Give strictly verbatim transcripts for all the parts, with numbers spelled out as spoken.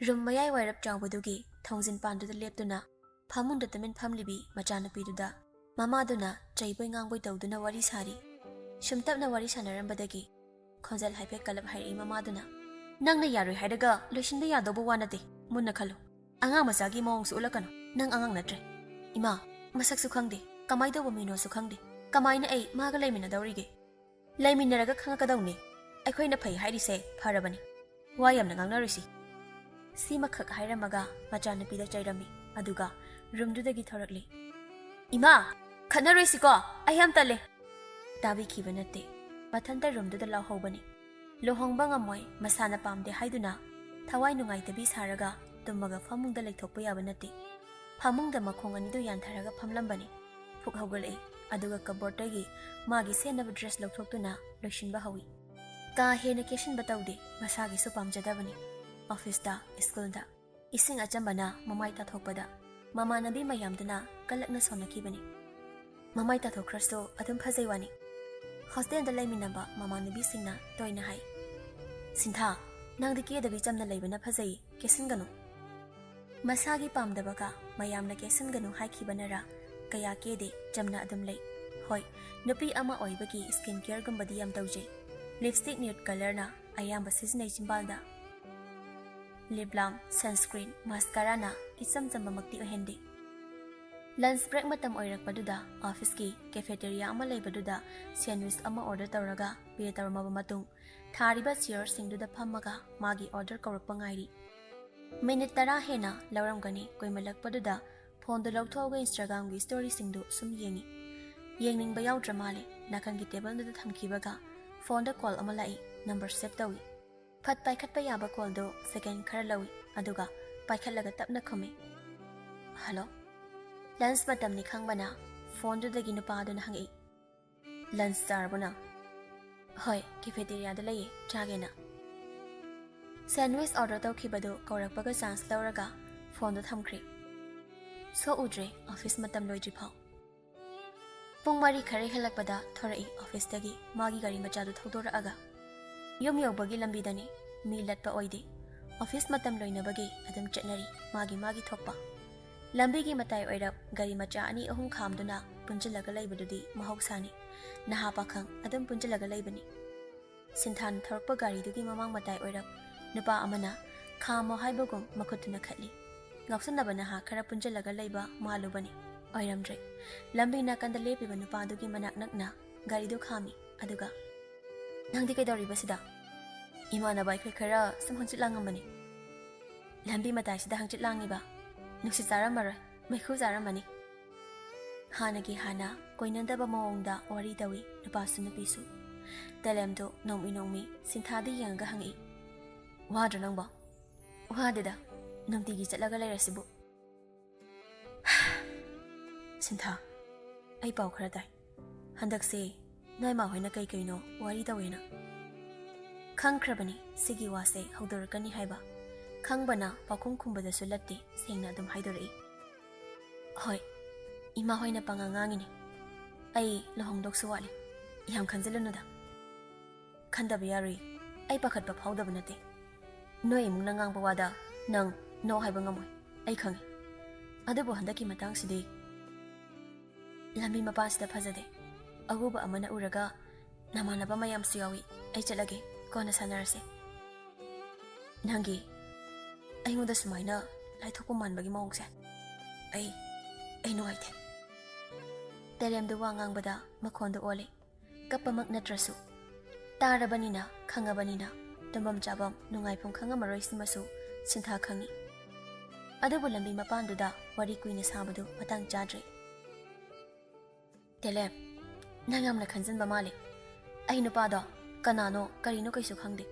Room ꯃꯌꯥꯏ ꯋꯥꯏꯔꯞ ꯆꯥꯎꯕꯗꯨꯒꯤ ꯊꯣꯡꯖꯤꯟ ꯄꯥꯟꯗꯨꯗ ꯂꯦꯞꯇꯨꯅ ꯐꯃꯨꯡꯗ ꯇꯨꯃꯤꯟ ꯐꯝꯂꯤꯕꯤ ꯃꯆꯥꯅꯨꯄꯤꯗꯨꯗ ꯃꯃꯥꯗꯨꯅ ꯆꯩꯕꯣꯏ ꯉꯥꯡꯕꯣꯏ ꯇꯧꯗꯨꯅ ꯋꯥꯔꯤ ꯁꯥꯔꯤ꯫ ꯁꯨꯝꯇꯞꯅ ꯋꯥꯔꯤ ꯁꯥꯟꯅꯔꯝꯕꯗꯒꯤ ꯈꯣꯟꯖꯦꯜ ꯍꯥꯏꯐꯦꯠ ꯀꯜꯂꯞ ꯍꯥꯏꯔꯛꯏ ꯃꯃꯥꯗꯨꯅ, "ꯅꯪꯅ ꯌꯥꯔꯣꯏ ꯍꯥꯏꯔꯒ ꯂꯣꯏꯁꯤꯟꯕ ꯌꯥꯗꯧꯕ ꯋꯥ ꯅꯠꯇꯦ, ꯃꯨꯟꯅ ꯈꯜꯂꯨ꯫ ꯑꯉꯥꯡ ꯃꯆꯥꯒꯤ ꯃꯑꯣꯡꯁꯨ ꯎꯠꯂꯛꯀꯅꯨ, ꯅꯪ ꯑꯉꯥꯡ ꯅꯠꯇ꯭ꯔꯦ꯫ ꯏꯃꯥ, ꯃꯁꯛꯁꯨ ꯈꯪꯗꯦ, ꯀꯃꯥꯏ ꯇꯧꯕ ꯃꯤꯅꯣꯁꯨ ꯈꯪꯗꯦ, ꯀꯃꯥꯏꯅ ꯑꯩ ꯃꯥꯒ ꯂꯩꯃꯤꯟꯅꯗꯧꯔꯤꯒꯦ? ꯂꯩꯃꯤꯟꯅꯔꯒ ꯈꯪꯉꯛꯀꯗꯧꯅꯤ꯫ ꯑꯩꯈꯣꯏꯅ ꯐꯩ ꯍꯥꯏꯔꯤꯁꯦ ꯐꯔꯕꯅꯤ꯫ ꯋꯥ ꯌꯥꯝꯅ ꯉꯥꯡꯅꯔꯣꯏꯁꯤ꯫" ꯁꯤꯃꯈꯛ ꯍꯥꯏꯔꯝꯃꯒ ꯃꯆꯥꯅꯨꯄꯤꯗ ꯆꯩꯔꯝꯃꯤ, ꯑꯗꯨꯒ ꯔꯨꯝꯗꯨꯗꯒꯤ ꯊꯣꯔꯛꯂꯤ꯫ "ꯏꯃꯥ, ꯈꯠꯅꯔꯣꯏꯁꯤꯀꯣ, ꯑꯩ ꯌꯥꯝ ꯇꯜꯂꯦ꯫" ꯇꯥꯕꯤꯈꯤꯕ ꯅꯠꯇꯦ꯫ ꯃꯊꯟꯇ ꯔꯨꯝꯗꯨꯗ ꯂꯥꯎꯍꯧꯕꯅꯤ꯫ ꯂꯨꯍꯣꯡꯕ ꯉꯝꯃꯣꯏ, ꯃꯁꯥꯅ ꯄꯥꯝꯗꯦ ꯍꯥꯏꯗꯨꯅ ꯊꯋꯥꯏ ꯅꯨꯡꯉꯥꯏꯇꯕꯤ ꯁꯥꯔꯒ ꯇꯨꯝꯃꯒ ꯐꯃꯨꯡꯗ ꯂꯩꯊꯣꯛꯄ ꯌꯥꯕ ꯅꯠꯇꯦ꯫ ꯐꯃꯨꯡꯗ ꯃꯈꯣꯡ ꯑꯅꯤꯗꯨ ꯌꯥꯟꯊꯔꯒ ꯐꯝꯂꯝꯕꯅꯤ꯫ ꯐꯨꯛ ꯍꯧꯒꯠꯂꯛꯏ, ꯑꯗꯨꯒ ꯀꯕꯣꯔꯗꯇꯒꯤ ꯃꯥꯒꯤ ꯁꯦꯠꯅꯕ ꯗ꯭ꯔꯦꯁ ꯂꯧꯊꯣꯛꯇꯨꯅ ꯂꯣꯏꯁꯤꯟꯕ ꯍꯧꯏ꯫ ꯀꯥ ꯍꯦꯟꯅ ꯀꯦꯁꯤꯟꯕ ꯇꯧꯗꯦ, ꯃꯁꯥꯒꯤꯁꯨ ꯄꯥꯝꯖꯗꯕꯅꯤ꯫ ꯑꯣꯐꯤꯁꯇ, ꯁ꯭ꯀꯨꯜꯗ꯫ ꯏꯁꯤꯡ ꯑꯆꯝꯕꯅ ꯃꯃꯥꯏ ꯇꯥꯊꯣꯛꯄꯗ ꯃꯃꯥꯟꯅꯕꯤ ꯃꯌꯥꯝꯗꯨꯅ ꯀꯜꯂꯛꯅ ꯁꯣꯟꯅꯈꯤꯕꯅꯤ꯫ ꯃꯃꯥꯏ ꯇꯥꯊꯣꯛꯈ꯭ꯔꯁꯨ ꯑꯗꯨꯝ ꯐꯖꯩ ꯋꯥꯅꯤ꯫ ꯍꯣꯁꯇꯦꯜꯗ ꯂꯩꯃꯤꯟꯅꯕ ꯃꯃꯥꯟꯅꯕꯤꯁꯤꯡꯅ ꯇꯣꯏꯅ ꯍꯥꯏ, "ꯁꯤꯟꯊꯥ, ꯅꯪꯗꯤ ꯀꯦꯗꯕꯤ ꯆꯝꯅ ꯂꯩꯕꯅ ꯐꯖꯩ, ꯀꯦꯁꯤꯟꯒꯅꯨ꯫" ꯃꯁꯥꯒꯤ ꯄꯥꯝꯗꯕꯒ ꯃꯌꯥꯝꯅ ꯀꯦꯁꯤꯟꯒꯅꯨ ꯍꯥꯏꯈꯤꯕꯅꯔ ꯀꯌꯥ ꯀꯦꯗꯦ, ꯆꯝꯅ ꯑꯗꯨꯝ ꯂꯩ꯫ ꯍꯣꯏ, ꯅꯨꯄꯤ ꯑꯃ ꯑꯣꯏꯕꯒꯤ ꯁ꯭ꯀꯤꯟ ꯀꯦꯌꯔꯒꯨꯝꯕꯗꯤ ꯌꯥꯝ ꯇꯧꯖꯩ꯫ ꯂꯤꯞꯁꯇꯤꯛ ꯅ꯭ꯌꯨꯠ ꯀꯂꯔꯅ ꯑꯌꯥꯝꯕ ꯁꯤꯖꯤꯟꯅꯩ ꯆꯤꯝꯕꯥꯜꯗ꯫ ꯂꯤꯞ ꯂꯥꯝ, ꯁꯟꯁꯀ꯭ꯔꯤꯟ, ꯃꯁꯀꯥꯔꯥꯅ ꯏꯆꯝ ꯆꯝꯕꯃꯛꯇꯤ ꯑꯣꯏꯍꯟꯗꯦ꯫ ꯂꯟꯆ ꯕ꯭ꯔꯦꯛ ꯃꯇꯝ ꯑꯣꯏꯔꯛꯄꯗꯨꯗ ꯑꯣꯐꯤꯁꯀꯤ ꯀꯦꯐꯦꯇꯦꯔꯤꯌꯥ ꯑꯃ ꯂꯩꯕꯗꯨꯗ ꯁꯦꯟꯋꯤꯆ ꯑꯃ ꯑꯣꯔꯗꯔ ꯇꯧꯔꯒ ꯄꯦ ꯇꯧꯔꯝꯃꯕ ꯃꯇꯨꯡ, ꯊꯥꯔꯤꯕ ꯆꯤꯌꯔꯁꯤꯡꯗꯨꯗ ꯐꯝꯃꯒ ꯃꯥꯒꯤ ꯑꯣꯔꯗꯔ ꯀꯧꯔꯛꯄ ꯉꯥꯏꯔꯤ꯫ ꯃꯤꯅꯤꯠ ꯇꯔꯥ ꯍꯦꯟꯅ ꯂꯧꯔꯝꯒꯅꯤ꯫ ꯀꯨꯏꯃꯜꯂꯛꯄꯗꯨꯗ ꯐꯣꯟꯗꯨ ꯂꯧꯊꯣꯛꯑꯒ ꯏꯟꯁꯇꯥꯒ꯭ꯔꯥꯝꯒꯤ ꯁ꯭ꯇꯣꯔꯤꯁꯤꯡꯗꯨ ꯁꯨꯝ ꯌꯦꯡꯉꯤ꯫ ꯌꯦꯡꯅꯤꯡꯕ ꯌꯥꯎꯗ꯭ꯔ ꯃꯥꯜꯂꯦ꯫ ꯅꯥꯀꯟꯒꯤ ꯇꯦꯕꯜꯗꯨꯗ ꯊꯝꯈꯤꯕꯒ ꯐꯣꯟꯗ ꯀꯣꯜ ꯑꯃ ꯂꯥꯛꯏ꯫ ꯅꯝꯕꯔ ꯁꯦꯚ ꯇꯧꯏ꯫ ꯐꯠ ꯄꯥꯏꯈꯠꯄ ꯌꯥꯕ ꯀꯣꯜꯗꯨ ꯁꯦꯀꯦꯟ ꯈꯔ ꯂꯧꯏ, ꯑꯗꯨꯒ ꯄꯥꯏꯈꯠꯂꯒ ꯇꯞꯅ ꯈꯨꯝꯃꯤ, "ꯍꯜꯂꯣ?" ꯂꯟꯆ ꯃꯇꯝꯅꯤ ꯈꯪꯕꯅ ꯐꯣꯟꯗꯨꯗꯒꯤ ꯅꯨꯄꯥꯗꯨꯅ ꯍꯪꯉꯛꯏ, "ꯂꯟꯆ ꯆꯥꯔꯕꯣ ꯅꯪ?" "ꯍꯣꯏ, ꯀꯦꯐꯦꯇꯦꯔꯤꯌꯥꯗ ꯂꯩꯌꯦ, ꯆꯥꯒꯦꯅ꯫" ꯁꯦꯟꯋꯤꯆ ꯑꯣꯔꯗꯔ ꯇꯧꯈꯤꯕꯗꯨ ꯀꯧꯔꯛꯄꯒ ꯆꯥꯟꯁ ꯂꯧꯔꯒ ꯐꯣꯟꯗꯨ ꯊꯝꯈ꯭ꯔꯦ꯫ ꯁꯣꯛꯎꯗ꯭ꯔꯦ ꯑꯣꯐꯤꯁ ꯃꯇꯝ ꯂꯣꯏꯗ꯭ꯔꯤꯐꯥꯎ꯫ ꯄꯨꯡ ꯃꯔꯤ ꯈꯔ ꯍꯦꯜꯂꯛꯄꯗ ꯊꯣꯔꯛꯏ ꯑꯣꯐꯤꯁꯇꯒꯤ ꯃꯥꯒꯤ ꯒꯥꯔꯤ ꯃꯆꯥꯗꯨ ꯊꯧꯗꯣꯔꯛꯑꯒ꯫ ꯌꯨꯝ ꯌꯧꯕꯒꯤ ꯂꯝꯕꯤꯗꯅꯤ, ꯃꯤ ꯂꯠꯄ ꯑꯣꯏꯗꯦ꯫ ꯑꯣꯐꯤꯁ ꯃꯇꯝ ꯂꯣꯏꯅꯕꯒꯤ ꯑꯗꯨꯝ ꯆꯠꯅꯔꯤ, ꯃꯥꯒꯤ ꯃꯥꯒꯤ ꯊꯣꯛꯄ꯫ ꯂꯝꯕꯤꯒꯤ ꯃꯇꯥꯏ ꯑꯣꯏꯔꯞ ꯒꯥꯔꯤ ꯃꯆꯥ ꯑꯅꯤ ꯑꯍꯨꯝ ꯈꯥꯝꯗꯨꯅ ꯄꯨꯟꯁꯤꯜꯂꯒ ꯂꯩꯕꯗꯨꯗꯤ ꯃꯍꯧꯁꯥꯅꯤ꯫ ꯅꯍꯥ ꯄꯥꯈꯪ ꯑꯗꯨꯝ ꯄꯨꯟꯁꯤꯜꯂꯒ ꯂꯩꯕꯅꯤ꯫ ꯁꯤꯟꯊꯥꯅ ꯊꯧꯔꯛꯄ ꯒꯥꯔꯤꯗꯨꯒꯤ ꯃꯃꯥꯡ ꯃꯇꯥꯏ ꯑꯣꯏꯔꯞ ꯅꯨꯄꯥ ꯑꯃꯅ ꯈꯥꯝꯃꯣ ꯍꯥꯏꯕꯒꯨꯝ ꯃꯈꯨꯠꯇꯨꯅ ꯈꯠꯂꯤ꯫ ꯉꯥꯎꯁꯟꯅꯕ ꯅꯍꯥ ꯈꯔ ꯄꯨꯟꯁꯤꯜꯂꯒ ꯂꯩꯕ ꯃꯥꯜꯂꯨꯕꯅꯤ꯫ ꯑꯣꯏꯔꯝꯗ꯭ꯔꯦ꯫ ꯂꯝꯕꯤ ꯅꯥꯀꯟꯗ ꯂꯦꯞꯄꯤꯕ ꯅꯨꯄꯥꯗꯨꯒꯤ ꯃꯅꯥꯛ ꯅꯛꯅ ꯒꯥꯔꯤꯗꯨ ꯈꯥꯝꯃꯤ꯫ ꯑꯗꯨꯒ, "ꯅꯪꯗꯤ ꯀꯩꯗꯧꯔꯤꯕ ꯁꯤꯗ?" "ꯏꯃꯥꯟꯅꯕ ꯑꯩꯈꯣꯏ ꯈꯔ ꯁꯨꯝ ꯍꯪꯆꯤꯠ ꯂꯥꯡꯉꯝꯕꯅꯤ꯫" "ꯂꯝꯕꯤ ꯃꯇꯥꯏꯁꯤꯗ ꯍꯪꯆꯤꯠ ꯂꯥꯡꯉꯤꯕ? ꯅꯨꯡꯁꯤꯠ ꯆꯥꯔꯝꯃꯔꯣꯏ, ꯃꯩꯈꯨ ꯆꯥꯔꯝꯃꯅꯤ꯫" ꯍꯥꯟꯅꯒꯤ ꯍꯥꯟꯅ ꯀꯣꯏꯅꯗꯕ ꯃꯑꯣꯡꯗ ꯋꯥꯔꯤ ꯇꯧꯏ ꯅꯨꯄꯥꯁꯨ ꯅꯨꯄꯤꯁꯨ꯫ ꯇꯦꯂꯦꯝꯗꯣ ꯅꯣꯡꯃꯤ ꯅꯣꯡꯃꯤ ꯁꯤꯟꯊꯥꯗ ꯌꯦꯡꯉꯒ ꯍꯪꯉꯛꯏ, "ꯋꯥꯗ꯭ꯔꯣ ꯅꯪꯕꯣ?" "ꯋꯥꯗꯦꯗ, ꯅꯨꯡꯇꯤꯒꯤ ꯆꯠꯂꯒ ꯂꯩꯔꯁꯤꯕꯨ꯫" "ꯁꯤꯟꯊꯥ, ꯑꯩ ꯄꯥꯎ ꯈꯔ ꯇꯥꯏ꯫ ꯍꯟꯗꯛꯁꯦ ꯅꯣꯏ ꯃꯥ ꯍꯣꯏꯅ ꯀꯩ ꯀꯩꯅꯣ ꯋꯥꯔꯤ ꯇꯧꯋꯦꯅ꯫" ꯈꯪꯈ꯭ꯔꯕꯅꯤ ꯁꯤꯒꯤ ꯋꯥꯁꯦ ꯍꯧꯗꯣꯔꯛꯀꯅꯤ ꯍꯥꯏꯕ꯫ ꯈꯪꯕꯅ ꯄꯥꯎꯈꯨꯝ ꯈꯨꯝꯕꯗꯁꯨ ꯂꯠꯇꯦ, ꯁꯦꯡꯅ ꯑꯗꯨꯝ ꯍꯥꯏꯗꯣꯔꯛꯏ꯫ "ꯍꯣꯏ, ꯏꯃꯥ ꯍꯣꯏꯅ ꯄꯉꯥꯡ ꯉꯥꯡꯉꯤꯅꯦ꯫ ꯑꯩ ꯂꯨꯍꯣꯡꯗꯧꯁꯨ ꯋꯥꯠꯂꯤ꯫ ꯌꯥꯝ ꯈꯟꯖꯤꯜꯂꯨꯅꯨꯗ꯫" "ꯈꯟꯗꯕ ꯌꯥꯔꯣꯏ꯫ ꯑꯩ ꯄꯥꯈꯠꯄ ꯐꯥꯎꯗꯕ ꯅꯠꯇꯦ꯫ ꯅꯣꯏ ꯏꯃꯨꯡꯅ ꯉꯥꯡꯕ ꯋꯥꯗ ꯅꯪ no ꯍꯥꯏꯕ ꯉꯝꯃꯣꯏ, ꯑꯩ ꯈꯪꯉꯤ꯫ ꯑꯗꯨꯕꯨ ꯍꯟꯗꯛꯀꯤ ꯃꯇꯥꯡꯁꯤꯗꯤ ꯂꯝꯕꯤ ꯃꯄꯥꯟꯁꯤꯗ ꯐꯖꯗꯦ꯫ ꯑꯎꯕ ꯑꯃꯅ ꯎꯔꯒ ꯅꯃꯥꯟꯅꯕ ꯃꯌꯥꯝꯁꯨ ꯌꯥꯎꯏ꯫ ꯑꯩ ꯆꯠꯂꯒꯦ, ꯀꯣꯟꯅ ꯁꯥꯟꯅꯔꯁꯦ꯫" "ꯅꯪꯒꯤ ꯑꯩꯉꯣꯟꯗ ꯁꯨꯃꯥꯏꯅ ꯂꯥꯏꯊꯣꯛꯄ ꯃꯥꯟꯕꯒꯤ ꯃꯑꯣꯡꯁꯦ ꯑꯩ, ꯑꯩ ꯅꯨꯡꯉꯥꯏꯇꯦ꯫" ꯇꯦꯂꯦꯝꯗꯨ ꯋꯥ ꯉꯥꯡꯕꯗ ꯃꯈꯣꯟꯗꯨ ꯑꯣꯜꯂꯤ꯫ ꯀꯞꯄꯃꯛ ꯅꯠꯇ꯭ꯔꯁꯨ꯫ ꯇꯥꯔꯕꯅꯤꯅ, ꯈꯪꯉꯕꯅꯤꯅ, ꯇꯨꯝꯐꯝ ꯆꯥꯐꯝ, ꯅꯨꯡꯉꯥꯏꯐꯝ ꯈꯪꯉꯝꯃꯔꯣꯏ ꯁꯤꯃꯁꯨ ꯁꯤꯟꯊꯥ ꯈꯪꯉꯤ꯫ ꯑꯗꯨꯕꯨ ꯂꯝꯕꯤ ꯃꯄꯥꯟꯗꯨꯗ ꯋꯥꯔꯤ ꯀꯨꯏꯅ ꯁꯥꯕꯗꯨ ꯃꯇꯥꯡ ꯆꯥꯗ꯭ꯔꯦ꯫ "ꯇꯦꯂꯦꯝ, ꯅꯪ ꯌꯥꯝꯅ ꯈꯟꯖꯤꯟꯕ ꯃꯥꯜꯂꯦ꯫ ꯑꯩ ꯅꯨꯄꯥꯗꯣ ꯀꯅꯥꯅꯣ ꯀꯔꯤꯅꯣ ꯀꯩꯁꯨ ꯈꯪꯗꯦ꯫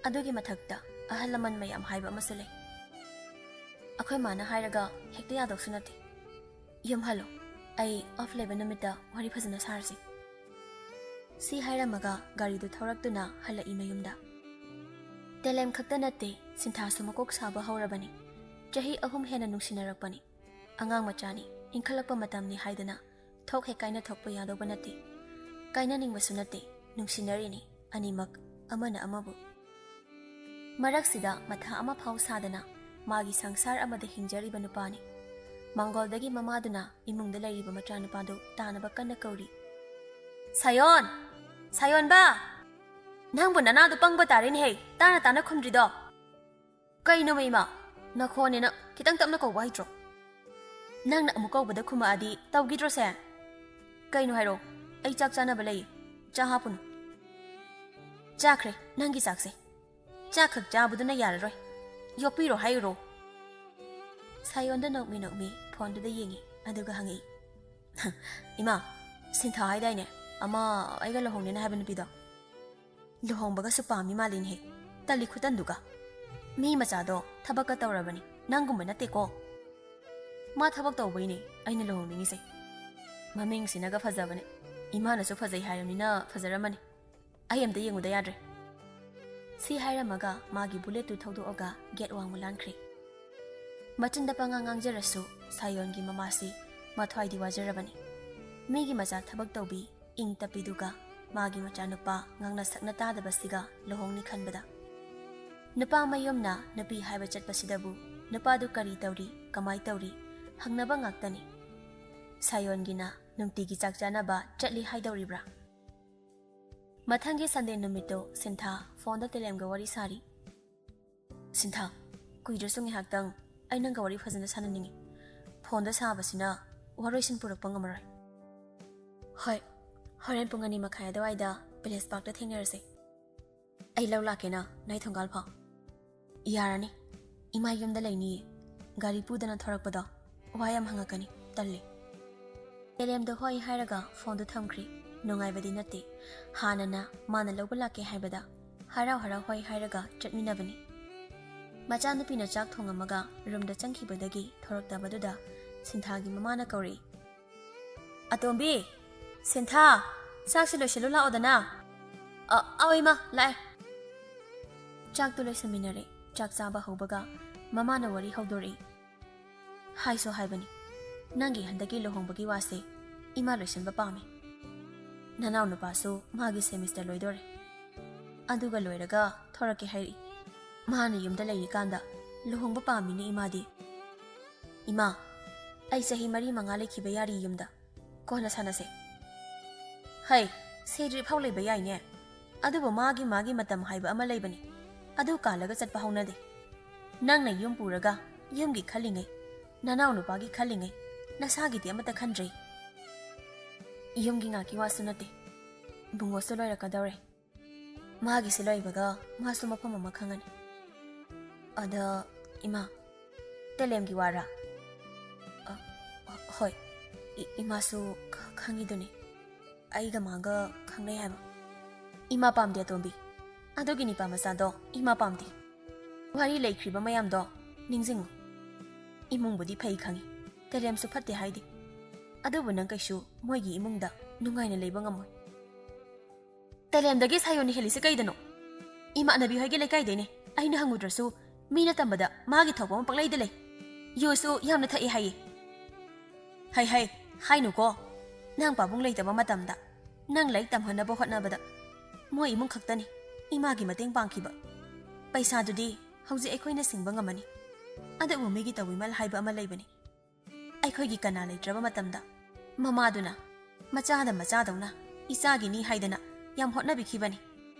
ꯑꯗꯨꯒꯤ ꯃꯊꯛꯇ ꯑꯍꯜ ꯂꯃꯟ ꯃꯌꯥꯝ ꯍꯥꯏꯕ ꯑꯃꯁꯨ ꯂꯩ꯫ ꯑꯩꯈꯣꯏ ꯃꯥꯅ ꯍꯥꯏꯔꯒ ꯍꯦꯛꯇ ꯌꯥꯗꯧꯁꯨ ꯅꯠꯇꯦ꯫ ꯌꯨꯝ ꯍꯜꯂꯣ, ꯑꯩ off ꯂꯩꯕ ꯅꯨꯃꯤꯠꯇ ꯋꯥꯔꯤ ꯐꯖꯅ ꯁꯥꯔꯁꯤ꯫" ꯁꯤ ꯍꯥꯏꯔꯝꯃꯒ ꯒꯥꯔꯤꯗꯨ ꯊꯧꯔꯛꯇꯨꯅ ꯍꯜꯂꯛꯏ ꯃꯌꯨꯝꯗ꯫ ꯇꯦꯂꯦꯝ ꯈꯛꯇ ꯅꯠꯇꯦ, ꯁꯤꯟꯊꯥꯁꯨ ꯃꯀꯣꯛ ꯁꯥꯕ ꯍꯧꯔꯕꯅꯤ꯫ ꯆꯍꯤ ꯑꯍꯨꯝ ꯍꯦꯟꯅ ꯅꯨꯡꯁꯤꯅꯔꯛꯄꯅꯤ꯫ ꯑꯉꯥꯡ ꯃꯆꯥꯅꯤ, ꯏꯟꯈꯠꯂꯛꯄ ꯃꯇꯝꯅꯤ ꯍꯥꯏꯗꯅ ꯊꯣꯛ ꯍꯦꯛ ꯀꯥꯏꯅ ꯊꯣꯛꯄ ꯌꯥꯗꯧꯕ ꯅꯠꯇꯦ꯫ ꯀꯥꯏꯅꯅꯤꯡꯕꯁꯨ ꯅꯠꯇꯦ, ꯅꯨꯡꯁꯤꯅꯔꯤꯅꯤ ꯑꯅꯤꯃꯛ ꯑꯃꯅ ꯑꯃꯕꯨ꯫ ꯃꯔꯛꯁꯤꯗ ꯃꯊꯥ ꯑꯃ ꯐꯥꯎ ꯁꯥꯗꯅ ꯃꯥꯒꯤ ꯁꯪꯁꯥꯔ ꯑꯃꯗ ꯍꯤꯡꯖꯔꯤꯕ ꯅꯨꯄꯥꯅꯤ꯫ ꯃꯥꯡꯒꯣꯜꯗꯒꯤ ꯃꯃꯥꯗꯨꯅ ꯏꯃꯨꯡꯗ ꯂꯩꯔꯤꯕ ꯃꯆꯥꯅꯨꯄꯥꯗꯨ ꯇꯥꯅꯕ ꯀꯟꯅ ꯀꯧꯔꯤ꯫ "ꯁꯥꯌꯣꯟ! ꯁꯥꯌꯣꯟꯕ! ꯅꯪꯕꯨ ꯅꯅꯥꯗꯣ ꯄꯪꯕ ꯇꯥꯔꯦꯅꯦꯍꯦ, ꯇꯥꯅ ꯇꯥꯅ ꯈꯨꯝꯗ꯭ꯔꯤꯗꯣ!" "ꯀꯩꯅꯣ ꯃꯩꯃ, ꯅꯈꯣꯟꯅꯦꯅ ꯈꯤꯇꯪ ꯇꯞꯅ ꯀꯧꯕ ꯍꯩꯇ꯭ꯔꯣ? ꯅꯪꯅ ꯑꯃꯨꯛ ꯀꯧꯕꯗ ꯈꯨꯝꯃꯛꯑꯗꯤ ꯇꯧꯈꯤꯗ꯭ꯔꯣꯁꯦ? ꯀꯩꯅꯣ ꯍꯥꯏꯔꯣ, ꯑꯩ ꯆꯥꯛ ꯆꯥꯅꯕ ꯂꯩ, ꯆꯥ ꯍꯥꯞꯄꯨꯅꯨ꯫" "ꯆꯥꯈ꯭ꯔꯦ ꯅꯪꯒꯤ ꯆꯥꯛꯁꯦ, ꯆꯥꯛ ꯈꯛ ꯆꯥꯕꯗꯨꯅ ꯌꯥꯔꯔꯣꯏ, ꯌꯣꯛꯄꯤꯔꯣ ꯍꯥꯏꯔꯨꯔꯣ꯫" ꯁꯥꯌꯣꯟꯗ ꯅꯣꯛꯃꯤ ꯅꯣꯛꯃꯤ ꯐꯣꯟꯗꯨꯗ ꯌꯦꯡꯉꯤ, ꯑꯗꯨꯒ ꯍꯪꯉꯛꯏ, "ꯏꯃꯥ, ꯁꯤꯟꯊꯥ ꯍꯥꯏꯗꯥꯏꯅꯦ, ꯑꯃ ꯑꯩꯒ ꯂꯨꯍꯣꯡꯅꯤꯅ ꯍꯥꯏꯕ ꯅꯨꯄꯤꯗꯣ? ꯂꯨꯍꯣꯡꯕꯒꯁꯨ ꯄꯥꯝꯃꯤ ꯃꯥꯜꯂꯤꯅꯦꯍꯦ, ꯇꯜꯂꯤ ꯈꯨꯇꯟꯗꯨꯒ꯫ ꯃꯤ ꯃꯆꯥꯗꯣ ꯊꯕꯛꯀ ꯇꯧꯔꯕꯅꯤ, ꯅꯪꯒꯨꯝꯕ ꯅꯠꯇꯦꯀꯣ꯫ ꯃꯥ ꯊꯕꯛ ꯇꯧꯕꯩꯅꯦ ꯑꯩꯅ ꯂꯨꯍꯣꯡꯅꯤꯡꯉꯤꯁꯦ꯫ ꯃꯃꯤꯡꯁꯤꯅꯒ ꯐꯖꯕꯅꯦ, ꯏꯃꯥꯅꯁꯨ ꯐꯖꯩ ꯍꯥꯏꯔꯕꯅꯤꯅ ꯐꯖꯔꯝꯃꯅꯤ꯫ ꯑꯩ ꯑꯝꯇ ꯌꯦꯡꯉꯨꯗ ꯌꯥꯗ꯭ꯔꯦ꯫" ꯁꯤ ꯍꯥꯏꯔꯝꯃꯒ ꯃꯥꯒꯤ ꯕꯨꯂꯦꯠꯇꯨ ꯊꯧꯗꯣꯛꯑꯒ ꯒꯦꯠ ꯋꯥꯡꯃ ꯂꯥꯟꯈ꯭ꯔꯦ꯫ ꯃꯆꯤꯟꯗ ꯄꯉꯥꯡ ꯉꯥꯡꯖꯔꯁꯨ ꯁꯥꯌꯣꯟꯒꯤ ꯃꯃꯥꯁꯤ ꯃꯊ꯭ꯋꯥꯏꯗꯤ ꯋꯥꯖꯔꯕꯅꯤ꯫ ꯃꯤꯒꯤ ꯃꯆꯥ ꯊꯕꯛ ꯇꯧꯕꯤ, ꯏꯪ ꯇꯞꯄꯤꯗꯨꯒ ꯃꯥꯒꯤ ꯃꯆꯥꯅꯨꯄꯥ ꯉꯥꯡꯅ ꯁꯛꯅ ꯇꯥꯗꯕꯁꯤꯒ ꯂꯨꯍꯣꯡꯅꯤ ꯈꯟꯕꯗ꯫ ꯅꯨꯄꯥ ꯃꯌꯨꯝꯅ ꯅꯨꯄꯤ ꯍꯥꯏꯕ ꯆꯠꯄꯁꯤꯗꯕꯨ ꯅꯨꯄꯥꯗꯨ ꯀꯔꯤ ꯇꯧꯔꯤ, ꯀꯃꯥꯏ ꯇꯧꯔꯤ ꯍꯪꯅꯕ ꯉꯥꯛꯇꯅꯤ꯫ ꯁꯥꯌꯣꯟꯒꯤꯅ ꯅꯨꯡꯇꯤꯒꯤ ꯆꯥꯛ ꯆꯥꯅꯕ ꯆꯠꯂꯤ ꯍꯥꯏꯗꯧꯔꯤꯕ꯭ꯔꯥ? ꯃꯊꯪꯒꯤ ꯁꯟꯗꯦ ꯅꯨꯃꯤꯠꯇꯣ ꯁꯤꯟꯊꯥ ꯐꯣꯟꯗ ꯇꯦꯂꯦꯝꯒ ꯋꯥꯔꯤ ꯁꯥꯔꯤ꯫ "ꯁꯤꯟꯊꯥ, ꯀꯨꯏꯗ꯭ꯔꯁꯨ ꯉꯥꯏꯍꯥꯛꯇꯪ ꯑꯩ ꯅꯪꯒ ꯋꯥꯔꯤ ꯐꯖꯅ ꯁꯥꯟꯅꯅꯤꯡꯉꯤ꯫ ꯐꯣꯟꯗ ꯁꯥꯕꯁꯤꯅ ꯋꯥꯔꯣꯏꯁꯤꯟ ꯄꯨꯔꯛꯄ ꯉꯝꯃꯔꯣꯏ꯫" "ꯍꯣꯏ, ꯍꯣꯔꯦꯟ ꯄꯨꯡ ꯑꯅꯤ ꯃꯈꯥꯏ ꯑꯗꯨꯋꯥꯏꯗ ꯄꯦꯂꯦꯁ ꯄꯥꯔꯛꯇ ꯊꯦꯡꯅꯔꯁꯦ꯫ ꯑꯩ ꯂꯧ ꯂꯥꯛꯀꯦ ꯅꯪ ꯅꯣꯏ ꯊꯣꯡꯒꯥꯜ ꯐꯥꯎ꯫" "ꯌꯥꯔꯅꯤ, ꯏꯃꯥ ꯌꯨꯝꯗ ꯂꯩꯅꯤꯌꯦ꯫ ꯒꯥꯔꯤ ꯄꯨꯗꯅ ꯊꯣꯔꯛꯄꯗꯣ ꯋꯥ ꯌꯥꯝ ꯍꯪꯉꯛꯀꯅꯤ, ꯇꯜꯂꯦ꯫" ꯇꯦꯂꯦꯝꯗꯣ ꯍꯣꯏ ꯍꯥꯏꯔꯒ ꯐꯣꯟꯗꯨ ꯊꯝꯈ꯭ꯔꯦ꯫ ꯅꯨꯡꯉꯥꯏꯕꯗꯤ ꯅꯠꯇꯦ꯫ ꯍꯥꯟꯅꯅ ꯃꯥꯅ ꯂꯧꯕ ꯂꯥꯛꯀꯦ ꯍꯥꯏꯕꯗ ꯍꯔꯥꯎ ꯍꯔꯥꯎ ꯍꯣꯏ ꯍꯥꯏꯔꯒ ꯆꯠꯃꯤꯟꯅꯕꯅꯤ꯫ ꯃꯆꯥꯅꯨꯄꯤꯅ ꯆꯥꯛ ꯊꯣꯡꯉꯝꯃꯒ ꯔꯨꯝꯗ ꯆꯪꯈꯤꯕꯗꯒꯤ ꯊꯣꯔꯛꯇꯕꯗꯨꯗ ꯁꯤꯟꯊꯥꯒꯤ ꯃꯃꯥꯅ ꯀꯧꯔꯛꯏ, "ꯑꯇꯣꯝꯕꯤ, ꯁꯤꯟꯊꯥ, ꯆꯥꯛꯁꯤ ꯂꯣꯏꯁꯤꯜꯂꯨ ꯂꯥꯛꯑꯣꯗꯅ꯫" "ꯑ, ꯑꯧ ꯏꯃꯥ, ꯂꯥꯛꯑꯦ꯫" ꯆꯥꯛꯇꯨ ꯂꯣꯏꯁꯤꯟꯃꯤꯟꯅꯔꯦ꯫ ꯆꯥꯛ ꯆꯥꯕ ꯍꯧꯕꯒ ꯃꯃꯥꯅ ꯋꯥꯔꯤ ꯍꯧꯗꯣꯔꯛꯏ꯫ "ꯍꯥꯏꯁꯨ ꯍꯥꯏꯕꯅꯤ, ꯅꯪꯒꯤ ꯍꯟꯗꯛꯀꯤ ꯂꯨꯍꯣꯡꯕꯒꯤ ꯋꯥꯁꯦ ꯏꯃꯥ ꯂꯣꯏꯁꯤꯟꯕ ꯄꯥꯝꯃꯤ꯫ ꯅꯅꯥꯎ ꯅꯨꯄꯥꯁꯨ ꯃꯥꯒꯤ ꯁꯦꯃꯤꯁꯇꯔ ꯂꯣꯏꯗꯣꯔꯦ꯫ ꯑꯗꯨꯒ ꯂꯣꯏꯔꯒ ꯊꯣꯔꯛꯀꯦ ꯍꯥꯏꯔꯛꯏ꯫ ꯃꯥꯅ ꯌꯨꯝꯗ ꯂꯩꯔꯤꯀꯥꯟꯗ ꯂꯨꯍꯣꯡꯕ ꯄꯥꯝꯃꯤꯅꯦ ꯏꯃꯥꯗꯤ꯫ "ꯏꯃꯥ, ꯑꯩ ꯆꯍꯤ ꯃꯔꯤ ꯃꯉꯥ ꯂꯩꯈꯤꯕ ꯌꯥꯔꯤ ꯌꯨꯝꯗ꯫ ꯀꯣꯟꯅ ꯁꯥꯟꯅꯁꯦ꯫" "ꯍꯩ, ꯁꯤꯗ꯭ꯔꯤꯐꯥꯎ ꯂꯩꯕ ꯌꯥꯏꯅꯦ꯫ ꯑꯗꯨꯕꯨ ꯃꯥꯒꯤ ꯃꯥꯒꯤ ꯃꯇꯝ ꯍꯥꯏꯕ ꯑꯃ ꯂꯩꯕꯅꯤ꯫ ꯑꯗꯨ ꯀꯥꯜꯂꯒ ꯆꯠꯄ ꯍꯧꯅꯗꯦ꯫ ꯅꯪꯅ ꯌꯨꯝ ꯄꯨꯔꯒ ꯌꯨꯝꯒꯤ ꯈꯜꯂꯤꯉꯩ, ꯅꯅꯥꯎ ꯅꯨꯄꯥꯒꯤ ꯈꯜꯂꯤꯉꯩ, ꯅꯁꯥꯒꯤꯗꯤ ꯑꯃꯠꯇ ꯈꯟꯗ꯭ꯔꯦ꯫" "ꯌꯨꯝꯒꯤ ꯉꯥꯛꯀꯤ ꯋꯥꯁꯨ ꯅꯠꯇꯦ꯫ ꯕꯨꯡꯉꯣꯁꯨ ꯂꯣꯏꯔꯛꯀꯗꯧꯔꯦ꯫ ꯃꯥꯒꯤꯁꯤ ꯂꯣꯏꯕꯒ ꯃꯥꯁꯨ ꯃꯐꯝ ꯑꯃ ꯈꯪꯉꯅꯤ꯫" "ꯑꯗ, ꯏꯃꯥ, ꯇꯦꯂꯦꯝꯒꯤ ꯋꯥꯔꯥ?" "ꯑ, ꯍꯣꯏ, ꯏ-, ꯏꯃꯥꯁꯨ ꯈ-, ꯈꯪꯉꯤꯗꯨꯅꯤ꯫ ꯑꯩꯒ ꯃꯥꯒ ꯈꯪꯅꯩ ꯍꯥꯏꯕ꯫" "ꯏꯃꯥ ꯄꯥꯝꯗꯦ ꯑꯇꯣꯝꯕꯤ꯫ ꯑꯗꯨꯒꯤ ꯅꯤꯄꯥ ꯃꯆꯥꯗꯣ ꯏꯃꯥ ꯄꯥꯝꯗꯦ꯫ ꯋꯥꯔꯤ ꯂꯩꯈ꯭ꯔꯤꯕ ꯃꯌꯥꯝꯗꯣ ꯅꯤꯡꯁꯤꯡꯉꯨ꯫ ꯏꯃꯨꯡꯕꯨꯗꯤ ꯐꯩ ꯈꯪꯉꯤ, ꯇꯦꯂꯦꯝꯁꯨ ꯐꯠꯇꯦ ꯍꯥꯏꯗꯦ꯫ ꯑꯗꯨꯕꯨ ꯅꯪ ꯀꯩꯁꯨ ꯃꯣꯏꯒꯤ ꯏꯃꯨꯡꯗ ꯅꯨꯡꯉꯥꯏꯅ ꯂꯩꯕ ꯉꯝꯃꯣꯏ꯫" "ꯇꯦꯂꯦꯝꯗꯒꯤ ꯁꯥꯌꯣꯟꯅ ꯍꯦꯜꯂꯤꯁꯦ ꯀꯩꯗꯅꯣ? ꯏꯃꯥꯟꯅꯕꯤ ꯍꯣꯏꯒꯤ ꯂꯩꯀꯥꯏꯗꯩꯅꯦ ꯑꯩꯅ ꯍꯪꯉꯨꯗ꯭ꯔꯁꯨ꯫ ꯃꯤꯅ ꯇꯝꯕꯗ ꯃꯥꯒꯤ ꯊꯣꯛꯄ ꯑꯃ ꯄꯪꯂꯩꯗ ꯂꯩ꯫ ꯌꯨꯁꯨ ꯌꯥꯝꯅ ꯊꯛꯏ ꯍꯥꯏꯌꯦ꯫" "ꯍꯩ ꯍꯩ, ꯍꯥꯏꯅꯨꯀꯣ꯫ ꯅꯪ ꯄꯥꯕꯨꯡ ꯂꯩꯇꯕ ꯃꯇꯝꯗ ꯅꯪ ꯂꯥꯏꯔꯤꯛ ꯇꯝꯍꯟꯅꯕ ꯍꯣꯠꯅꯕꯗ ꯃꯣꯏ ꯏꯃꯨꯡ ꯈꯛꯇꯅꯤ ꯏꯃꯥꯒꯤ ꯃꯇꯦꯡ ꯄꯥꯡꯈꯤꯕ꯫ ꯄꯩꯁꯥꯗꯨꯗꯤ ꯍꯧꯖꯤꯛ ꯑꯩꯈꯣꯏꯅ ꯁꯤꯡꯕ ꯉꯝꯃꯅꯤ꯫ ꯑꯗꯨꯕꯨ ꯃꯤꯒꯤ ꯇꯧꯕꯤꯃꯜ ꯍꯥꯏꯕ ꯑꯃ ꯂꯩꯕꯅꯤ꯫ ꯑꯩꯈꯣꯏꯒꯤ ꯀꯅꯥ ꯂꯩꯇ꯭ꯔꯕ ꯃꯇꯝꯗ ꯃꯃꯥꯗꯨꯅ ꯃꯆꯥꯗ ꯃꯆꯥꯗꯧꯅ ꯏꯆꯥꯒꯤꯅꯤ ꯍꯥꯏꯗꯅ ꯌꯥꯝ ꯍꯣꯠꯅꯕꯤꯈꯤꯕꯅꯤ꯫